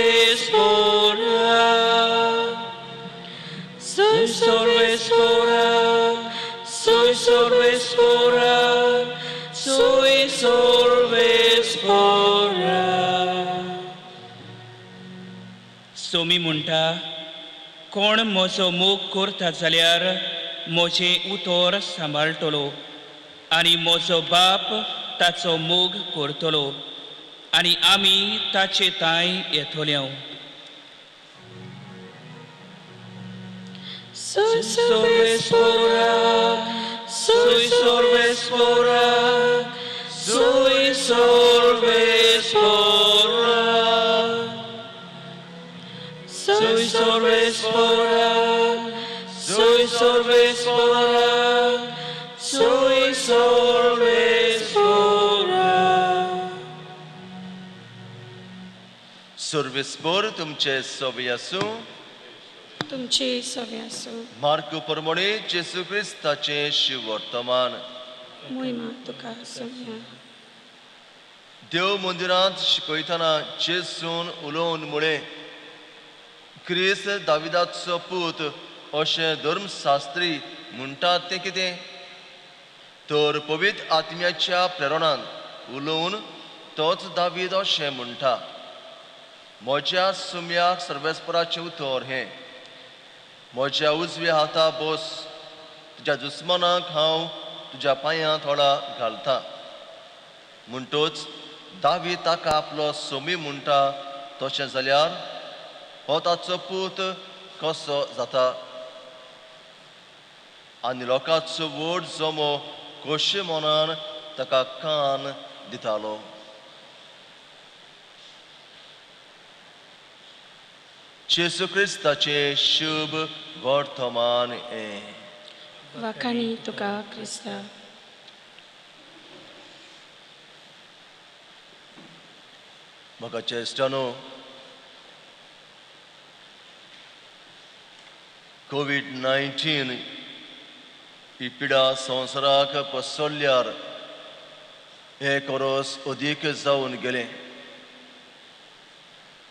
Soy sorvespora, soy sorvespora, soy sorvespora. Somi म्हणटा, कोण म्हजो मोग करता जाल्यार म्हजें उतर सांबाळटलो आनी म्हजो बाप ताचो मोग करतलो आनी आमी ताचे तांय येतले. Soy sorvespora, soy sorvespora, soy sorvespora. Soy sorvespora, soy sorvespora, soy sorvespora. सर्वेस्पोर तुमचे सोबी आसूं. तुमचे सवे आसूं. मार्क प्रमाणे जेजू क्रिस्ताचें शिवर्तमान. मोहिमा तुका सोम्या. देव मंदिरांत शिकयतना जेजून उलोवन म्हळें, क्रिस्त दाविदाचो पूत अशें धर्मशास्त्री म्हणटात तें कितें? तर पवित्र आत्म्याच्या प्रेरणान उलोवन तोच दावीद अशें म्हणटा, म्हज्या सुम्याक सर्वेस्पराचें उतर हें, म्हज्या उजव्या हाता बस, तुज्या दुस्मनाक हांव तुज्या पांयां थोडा घालता. म्हणटच दावीद ताका आपलो सोमी म्हणटा, तशें जाल्यार हो ताचो पूत कसो जाता? आनी लोकांचो व्हड जमो खोशी मनान ताका कान दितालो. जेजू क्रिस्ताचें शुभ वर्तमान हें. वाखाणी तुका क्रिस्ता. म्हाका चेश्टानो, कोवीड-19 ही पिडा संवसाराक पसरल्यार एक वरस अदीक जावन गेलें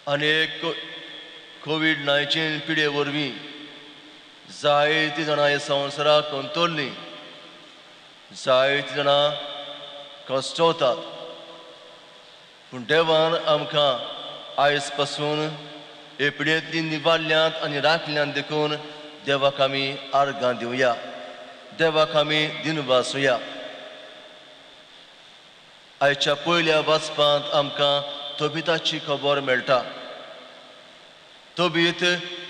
आनी कोवीड-19 पिडे वरवीं जायतीं जाणां ह्या संवसाराक अंतरलीं, जायतीं जाणां कश्टवतात. पूण देवान आमकां आयज पासून हे पिडेंतली निवारल्यांत आनी राखल्यांत देखून देवाक आमी आर्गां दिवया, देवाक आमी दिनवासुया. आयच्या पयल्या वाचपांत आमकां तोबिताची खबर मेळटा. तोबीत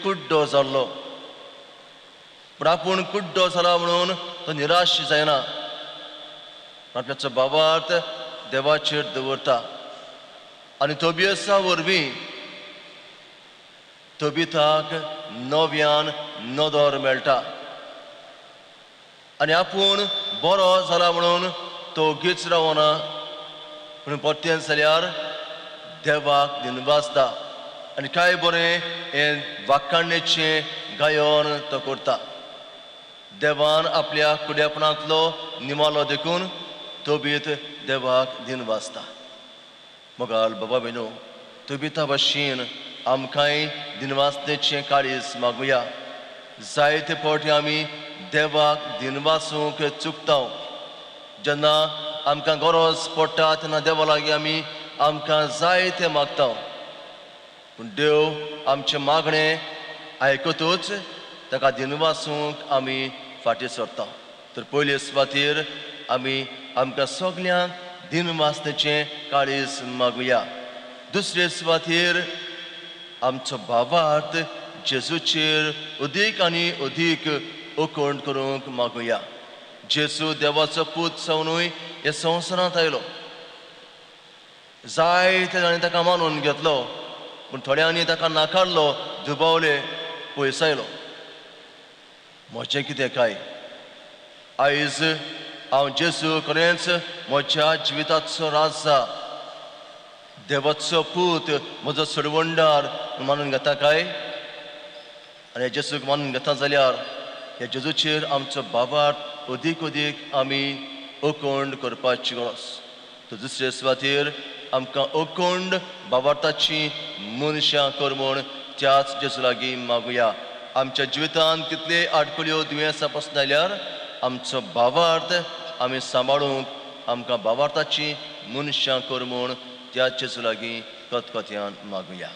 कुड्डो जाल्लो, पूण आपूण कुड्डो जाला म्हणून तो निराश जायना, आपल्याचो भावार्थ देवाचेर दवरता आनी तोबियसा वरवीं तोबिताक नव्यान नदर मेळटा आनी आपूण बरो जाला म्हणून तो ओगीच रावना, पूण परतें जाल्यार देवाक दिनवासता आनी कांय बरें हें वाखाणणेचें गायन तो करता. देवान आपल्या कुड्यापणांतलो निमालो देखून तोबीत देवाक दिनवासता. मोगाल बाबा भयणो, तोबिता भाशेन आमकांय दिनवासनेचें काळीज मागुया. जायते फावटी आमी देवाक दिनवासूंक चुकता. जेन्ना आमकां गरज पडटा तेन्ना देवा लागीं आमी आमकां जाय तें मागता, पूण देव आमचें मागणें आयकतूच ताका दिनवासूंक आमी फाटीं सरता. तर पयले सुवातेर आमी आमकां सगल्यांक दिनवासनेचें काळीज मागुया. दुसरे सुवातेर आमचो भावार्थ जेजूचेर अदीक आनी अदीक उकण करूंक मागुया. जेजू देवाचो पूत जावनूय ह्या संवसारांत आयलो, जायते जाणांनी ताका मानून घेतलो, पूण थोड्यांनी ताका नाकारलो, दुबावले, पयसायलो. म्हजें कितें काय? आयज हांव जेजू खरेंच म्हज्या जिविताचो राजा, देवाचो पूत, म्हजो सोडवणदार मानून घेता काय? आनी जेजूक मानून घेता जाल्यार ह्या जेजूचेर आमचो भावार्थ अदीक अदीक आमी अखंड करपाची गरज. तर दुसरे सुवातेर आमकां अखंड बाबार्थाची मनशां कर म्हूण त्याच जेजू लागीं मागुया. आमच्या जिवितांत कितले आडखळ्यो दुयेंसां पसून आयल्यार आमचो भावार्थ आमी सांबाळूंक आमकां भावार्थाची मनशां कर म्हूण त्याच जेजू लागीं कथकथयान मागुया.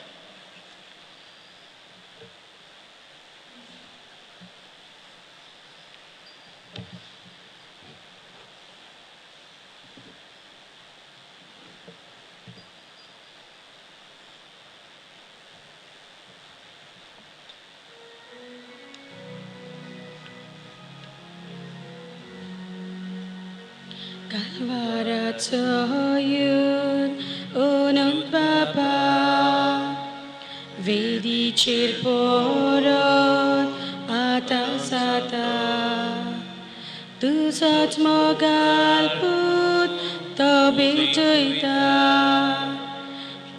कालवाराचो येवन अनंत बापा वेदीचेर परत आतां जाता तुजोच मोगाल पूत तो भेटयता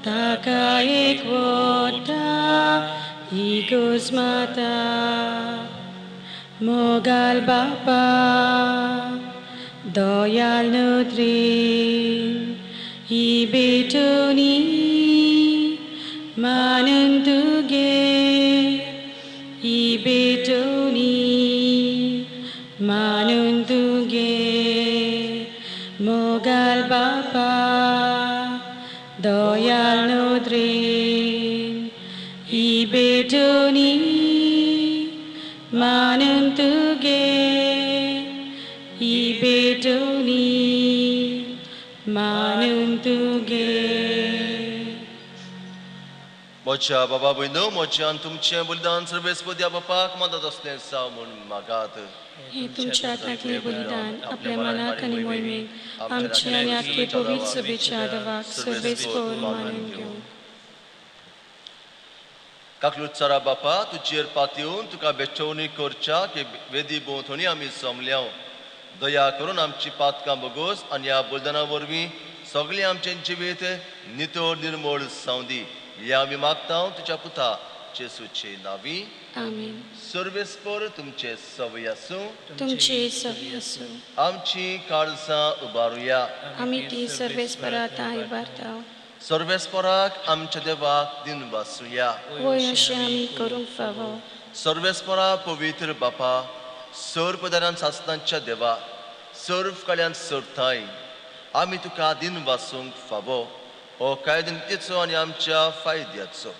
ताका एक वता इगोज माता मोगाल बापा दयाल नदरेन ही भेटवणी मानून तुगे ही भेटवणी मानून तुगे मोगाल बापा दयाल नदरेन ही भेटवणी मानून तुगे ही भेटवणी मानून तुगे. म्हज्या बाबा भयणो म्हज्यान तुमचें बलिदान सर्वेस्पद बापाक मदत असलें जावं म्हूण मागात. हे तुमच्या हातांतलें बलिदान आपल्या मनाक आनी मोहिमेक आमचे आनी आख्खे पवित्र सभेच्या आदवाक सर्वेस्पर मानून घेवं. काकलुचारा बापा तुजेर पातयेवन तुका बेचवणी करच्या की वेदी भोंवतणी आमी जमल्या. दया करून आमची पातकां बगोस आनी ह्या बलिदाना वरवीं सगळें आमचें जिवीत नितळ निर्मळ जावं दी. हे आमी मागता तुज्या पुता जेसूचे नांवी. आमेन. सर्वेस्पर तुमचे सवय आसूं. तुमचे सवय आसूं. आमची काळजां उबारुया. आमी ती सर्वेस्परा आतां उबारता. सर्वेस्पराक आमच्या देवाक दिन वासुया. वय अशें आमी करूंक फावो. सर्वेस्परा पवित्र बापा सर्वपदारान सासनांच्या देवा सर्व कल्याण सर्वथाय आमी तुका दिन वासूंक फावो. हो कायदो आनी आमच्या फायद्याचो.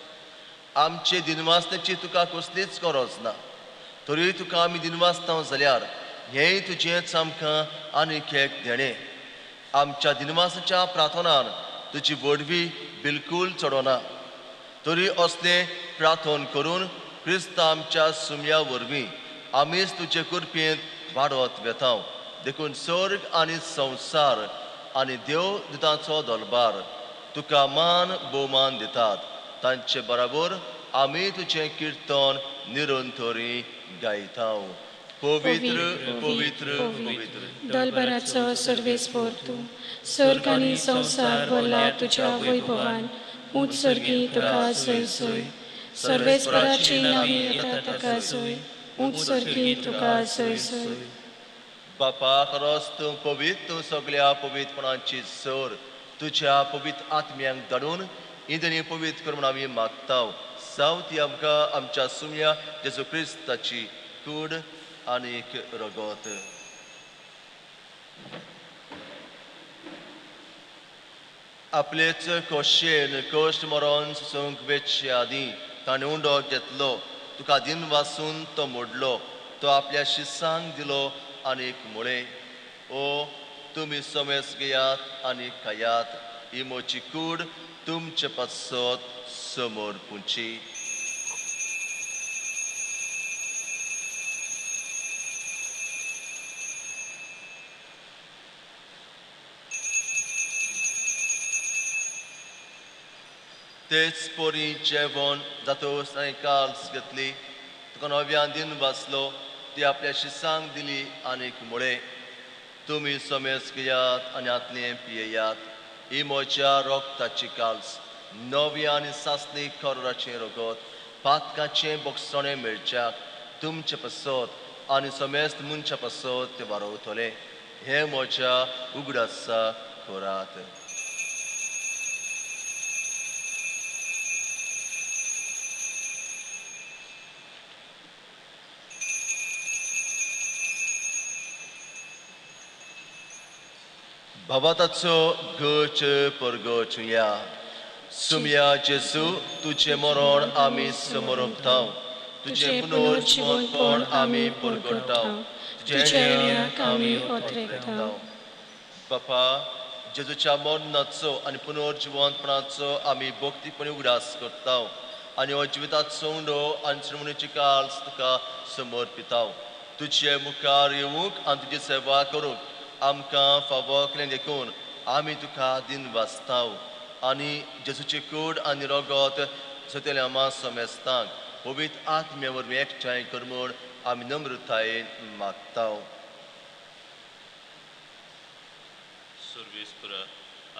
आमचे दिनवासण्याची तुका कसलीच गरज ना तरी तुका आमी दिनवासता जाल्यार हेंय तुजेंच आमकां आनीक एक देणें. आमच्या दिनवासाच्या प्रार्थनान तुजी व्हडवी बिलकूल चडना तरी असलें प्रार्थन करून क्रिस्त आमच्या सुम्या वरवीं आमीच तुजे कृपेंत वाडत वेता. देखून स्वर्ग आनी संवसार आनी देव दुतांचो दरबार तुका मान भोवमान दितात. तांचे बराबर आमी तुजें किर्तन निरंतरी गायता. पवित्र पवित्र पवित्र दलभराचो सर्वेस्पर तूं स्वर्ग आनी संवसार भरला तुज्या वैभवान. ऊंच सर्गी तुका सोय सोय सर्वेस्पराची नावी येता ताका सोय ऊंच सर्गी तुका सोय सोय. बापा खरोच तूं पवित्र तूं सगळ्या पवित्रपणाची सर तुज्या पवित्र आत्म्यांक धाडून इंदनी पवित्र कर म्हूण आमी मागता. जावं ती आमकां आमच्या सुम्या जेजू क्रिस्ताची कूड आनीक रगत. आपलेच खोशयेन कश्ट मरोन सोसूंक वेचे आदीं ताणें उंडो घेतलो. तुका दिन वासून तो मोडलो. तो आपल्या शिसांक दिलो आनीक म्हळें, ओ तुमी समेस घेयात आनी खायात. ही म्हजी कूड तुमचे पासत समोर पुंची. तेच परी जेवण जातोस आनी काल्स घेतली. तुका नव्यान दिन वाचलो. ती आपल्या शिसांक दिली आनीक म्हळें, तुमी समेस घेयात आनी हातलें पियेयात. ही म्हज्या रगताची काल्स नवी आनी सासणी करोराचें रगत पातकाचें बोगसणें मेळच्याक तुमचे पासत आनी समेस्त मनशा पासत ते वारोवतले. हें म्हज्या उगडासा करात. भावाताचो गच परगचुया. सुमया जेसू, तुजें मरण आमी समर्पताव, तुजें पुनर्जिवंतपण आमी परगटाव, तुज्या येण्याक आमी ओतरेकताव. बापा, जेजूच्या मरणाचो आनी पुनर्जिवंतपणाचो आमी भक्तीपणी उगडास करताव आनी हो जिविताचो उंडो आनी श्रमणीची काल्स तुका समर्पिताव. तुजे मुखार येवंक आनी तुजी सेवा करूंक आमकां फावो केलें देखून आमी तुका दिन वाचताव आनी जेजूची कूड आनी रगत सतेल्या आमा समेस्तांक पवित्र आत्म्या वरवीं एकठांय कर म्हूण आमी नम्रतायेन मागताव. सर्वेस्परा,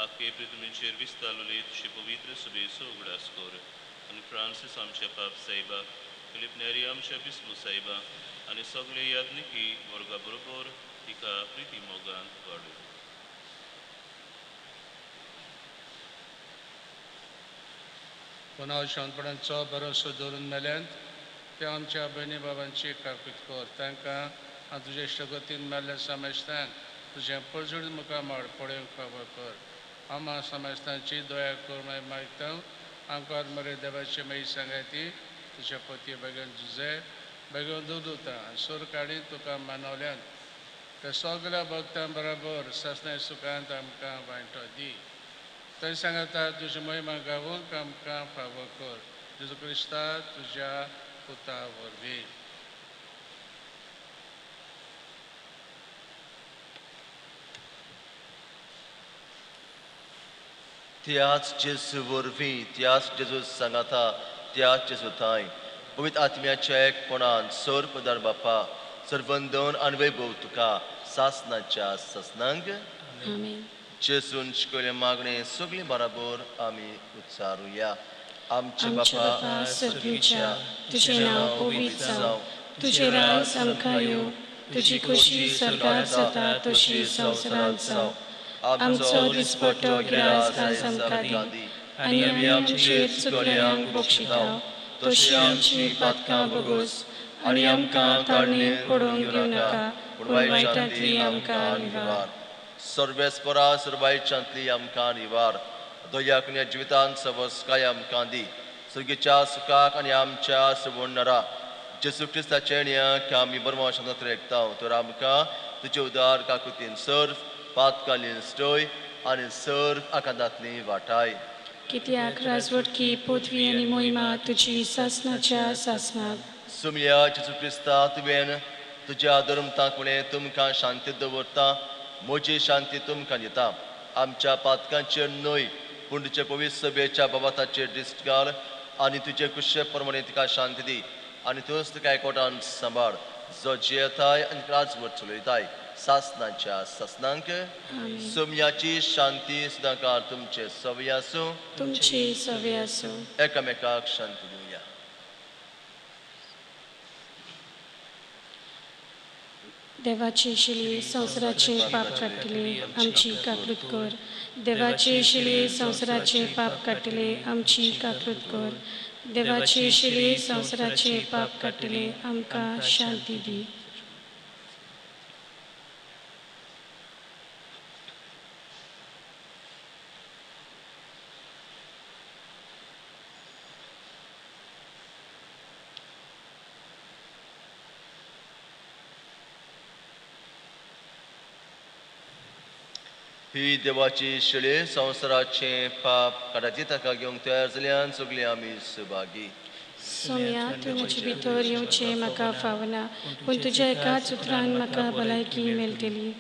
आखे पृथ्वीचेर विस्तारलेले तुजे पवित्र सभेचो उगडास कर आनी फ्रांसीस आमच्या पाप साहेबा, फिलीप नेरी आमच्या बिस्मू साहेबा आनी सगळे याज्ञिकी वर्गा बरोबर तिका प्रिती मोगांत वाडय. पुनः शांतपणाचो भरोसो दवरून मेल्यांत त्या आमच्या भयणी बाबांची काकूत कर. तांकां आनी तुजे इश्टगतीन मेल्ल्या समेस्तांक तुजें परजूड मुखामळ पळोवंक फावो कर. आमा समेस्तांची दया कर मागीर मागता. आंकार मरे देवाची मागीर सांगाती तुज्या पती बेगीन झुजे बेगीन दुदुता सूर काडी तुका मानवल्यांत त्या सगळ्या भक्तां बरोबर सासणाय सुखांत आमकां वांटो दी. थंय सांगता तुजी महिमा गावूंक आमकां फावो कर. जेजू क्रिस्ता तुज्या पुता वरवीं. त्याच जेजू वरवीं, त्याच जेजू सांगाता, त्याच जेजू थांय पवित्र आत्म्याच्या एकपणान सर पदार बापा सर्वंदन आनी वैभव तुका सासनाच्या सासनांक. आमेन. जेजून शिकयलें मागणें सगळीं बराबर आमी उच्चारुया. आमचे आमच्या बापा बापा सर्गीच्या, तुजें नांव पवित्र जावं, तुजें राज आमकां येवं, तुजी खोशी सर्गार जाता तशी संवसारांत जावं. आमचो दिसपट्टो गिरास आज आमकां दी आनी आमी आमचेर चुकल्यांक बक्षिता तशी आमची पातकां भोगोस आनी आमकां ताळणेक पडोवंक दिवं नाका, पूण वायटांतली आमकां निवार. सर्वेस्परा सर्वायच्यांतली आमकां निवार. दया कुन्या जिवितांत सवस्काय आमकां दी. सर्गीच्या सुखाक आनी आमच्या सुवर्णरा जेजू क्रिस्ताच्या येण्याक आमी बरमाशांत रेखताव. तर आमकां तुजे उदार काकुतीन सर्व पातकालीन स्टोय आनी सर्व आकांतांतली वाटाय. कित्याक राजवटकी पृथ्वी आनी मोहिमा तुजी सासनाच्या सासनाक. सुमया जेजू क्रिस्ता, तुवें तुज्या धर्मतांक म्हणें तुमकां शांती दवरता, म्हजी शांती तुमकां दिता. आमच्या पातकांचेर न्हय पूण तुजे पवित्र सभेच्या बाबाताचेर दिश्ट घाल आनी तुजे कुशे प्रमाणे तिका शांती दी आनी तूंच तुका एकवटान सांबाळ, जो जियेताय आनी राजवट चलयताय सासनाच्या सासनांक. सोम्याची शांती सदांकाळ तुमचे सवय आसूं. तुमची सवय आसूं. एकामेकाक शांती दिवया. देवाची शिली संवसाराचे पाप काडटले आमची काकृत कर. देवाची शिली संवसाराचे पाप काडटले आमची काकृत कर. देवाची शिली संवसाराचे पाप काडटले आमकां शांती दी. ही देवाची शेळी संवसाराचे पाप काडाची ताका घेवंक तयार जाल्यान सगळीं आमी सहभागी. सोम्या, तूं म्हजे भितर येवचें म्हाका फावना, पूण तुज्या एकाच उतरान म्हाका भलायकी मेळटली.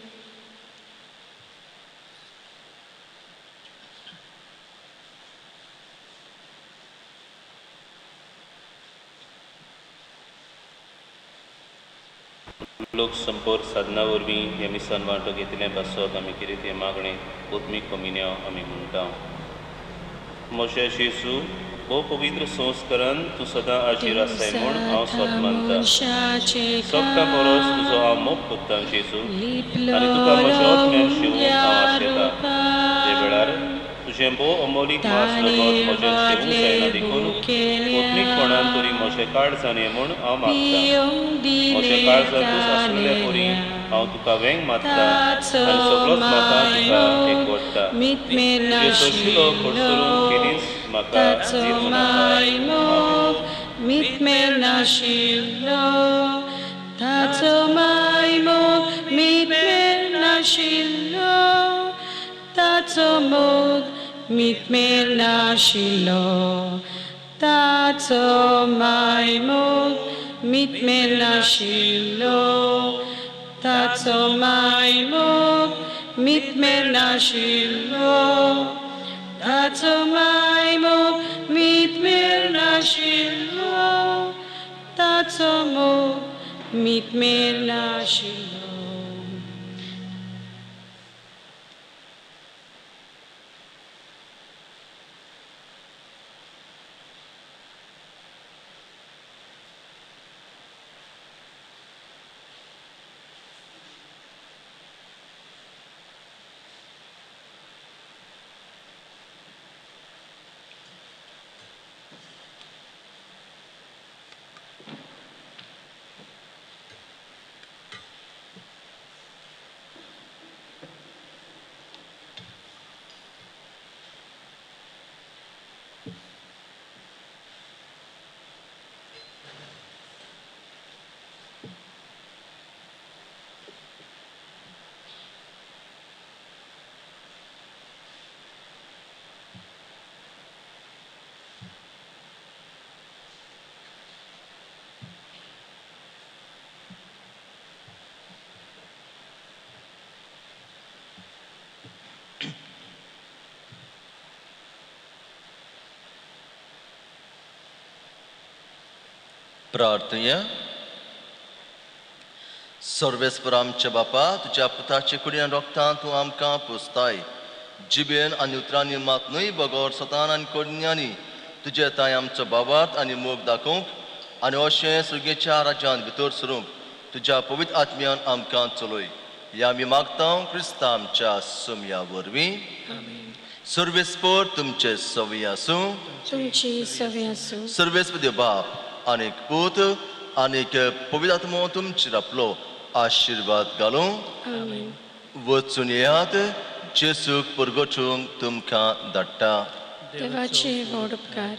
लोक संपर्क साधना वरवीं ह्या मिसान वांटो घेतिल्लें पासत आमी कितें तें मागणें उतमीक कमिन्यांव आमी म्हणटा. म्हज्या जेजू, भोव पवित्र संस्कारान तूं सदां आजीर आसाय म्हूण हांव स्वत मानता. सगळ्यां परस तुजो हांव मोग कोत्तां जेजू आनी तुका म्हज्या आत्म्यान शिवूंक हांव आशेतां. ते वेळार तुजें भोव अमोलीक मास रगत म्हजें शिवूंक जायना देखून कोतनीकपणान तरी म्हजें काळजान ये म्हूण हांव मागतां. म्हज्या काळजांतूच आसलेल्या परी हांव तुका वेंग मारता आनी सगळोच म्हाका तुका एकवटता. तुजें सोशिलो कडसरून केदींच म्हाका ताचो मायमोग मितमेर नाशिल्लो, ताचो मायमोग मितमेर नाशिल्लो, ताचो मोग मितमेर नाशिल्लो, ताचो मायमोग मितमेर नाशिल्लो, ताचो मायमोग मितमेर नाशिल्लो, ताचो मायमोग मितमेर नाशिल्लो, ताचो मोग मितमेर नाशिल्लो. प्रार्थया. सर्वेस्पर आमच्या बापा, तुज्या पुताचे कुडीन रोगतान तूं आमकां पुसताय. जिबेन आनी उतरांनी मात न्हय बगर सतान आनी कोडण्यांनी तुजे तांय आमचो बाबार्थ आनी मोग दाखोवंक आनी अशें सुगेच्या राज्यांत भितर सरूंक तुज्या पवित्र आत्म्यान आमकां चलय. ह्या आमी मागता क्रिस्ता आमच्या सुमया वरवीं. सर्वेस्पर तुमचे सवी आसूं. तुमची सवी आसूं. सर्वेस्पर देव बाप आनीक पूत आनीक पवित्र आत्मो तुमचेर आपलो आशिर्वाद घालूं. आमेन. वचून येयात. जेसूक परगटूंक तुमकां धाडटा. देवाचे व्हड उपकार.